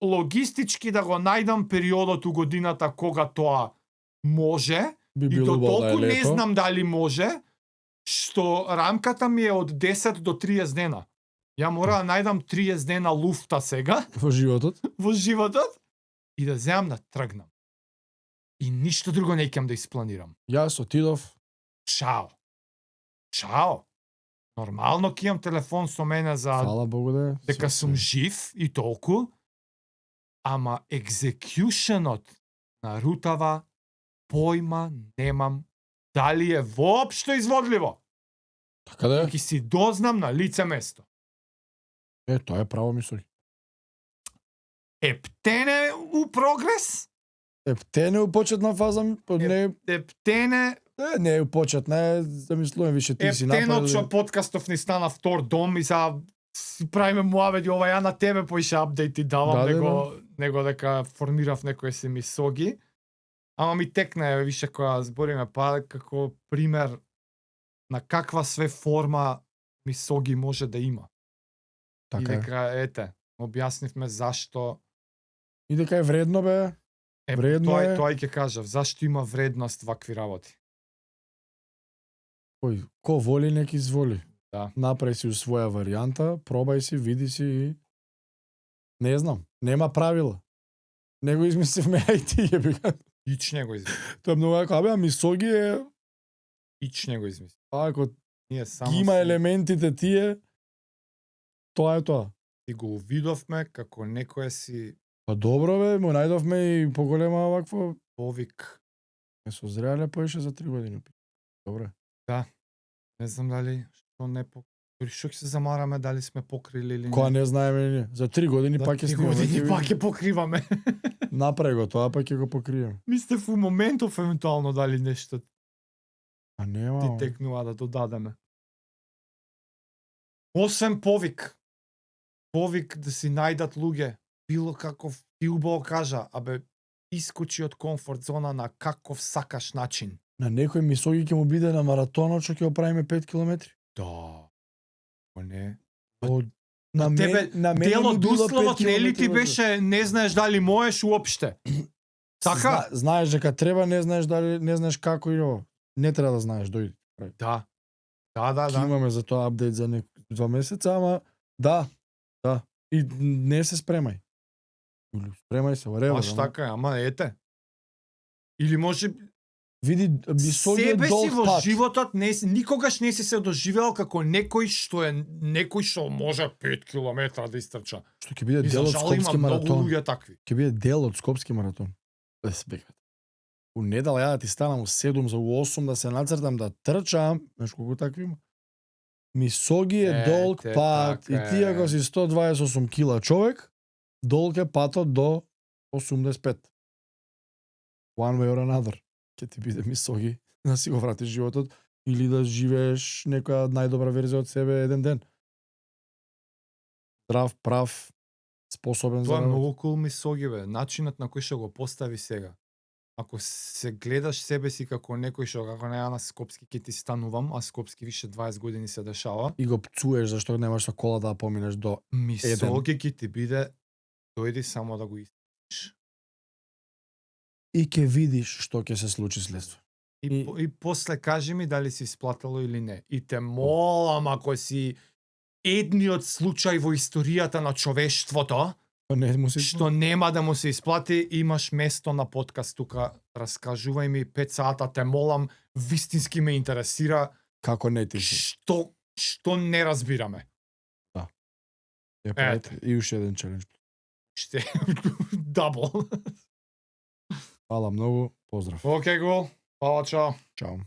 логистички да го најдам периодот у годината кога тоа може, и то толку не знам дали може, што рамката ми е од 10 до 30 дена. Ја мора да најдам 30 дена луфта сега во животот и да земам да тргнам. И ништо друго не ќам да испланирам. Јас отидов. Чао. Нормално ќе имам телефон со мене за Фала Богу дека сум жив и толку. Ама екзекјушенот на рутава појма немам дали е воопшто изводливо. Така да е. Ки си дознам на лице место. Тоа е право мислење. Ептене у прогрес? Ептене у почетна фаза, не... Ептене... Не у почетна, замислувам више ти си направил. Ептенот што подкастов ни стана втор дом и сега си правиме муаведи, ова ја на тебе поише апдейти давам, него дека формирав некој си мисоги. Ама ми текна више која збориме, па како пример на каква све форма мисоги може да има. Така и дека, објаснивме зашто... И дека е вредно, бе. Вредно е. Тоа ќе кажав, зашто има вредност вакви работи. Ко воли, нек изволи. Да. Направи си своја варијанта, пробај си, види си и... Не знам, нема правила. Не го измисливме, ај ти јебика. Ич не го измисли. Тоа е многу ако мисоги е... Ич не го измисли. Ако ние само има елементите тие, тоа е тоа. И го увидовме како некој си... Па добро бе, му најдовме и поголема овакво... Повик. Не созреале поише за 3 години. Добре. Да. Не знам дали што не Дори што ќе се замараме дали сме покрили или не. Која не знаеме ние. За 3 години пак ќе снимаме. За 3 години пак ќе покриваме. Направи го тоа, пак ќе го покриеме. Мислите во моментов евентуално дали нешто А нема. ти текнува да додадеме. Освен повик. Повик да си најдат луѓе. Било каков ти убаво кажа, искочи од комфорт зона на каков сакаш начин. На некој мисоги ќе му биде на маратонот што ќе го правиме 5 километри. Да. Не. На тебе мене делот условот нели ти беше не знаеш дали можеш уопште. Така? Знаеш дека треба, не знаеш дали, не знаеш како и ово. Не треба да знаеш, дојди. Да. Имаме за тоа апдейт за 2 месеца, ама да. И не се спремај. Спремај се, whatever. Аш така, ама ете. Или може види мисоги себе долг си во пат. животот никогаш не си се доживеал како некој што може 5 километра да истрча. Што ќе биде дел од Скопски маратон. Такви. Ќе биде дел од Скопски маратон. У недела ја да ти станам у 7 за у 8 да се нацртам да трчам, знаеш колку такви има. Мисоги е долг пат и ти ако си 128 кила човек, долг е патот до 85. One way or another. Ке ти биде мисоги да си го вратиш животот или да живееш некоја најдобра верзија од себе еден ден. Здрав, прав, способен Тоа за е многу кул мисоги, бе. Начинот на кој што го постави сега. Ако се гледаш себе си како некој што како не на Скопски ќе ти станувам, а Скопски више 20 години се дешава, И го пцуеш зашто немаш со кола да поминеш до... мисолке ќе ти биде дојди само да го испратиш. И ќе видиш што ќе се случи следство. И после кажи ми дали си исплатило или не. И те молам, ако си едниот случај во историјата на човештвото, Не му се што нема да му се исплати, имаш место на подкаст тука. Раскажувај ми 5 сата, те молам, вистински ме интересира како не ти се. што не разбираме. Ја правите и уште еден челендж. Ще дабл. Фала многу, поздрав. Океј, гол. Фала, чао. Чао.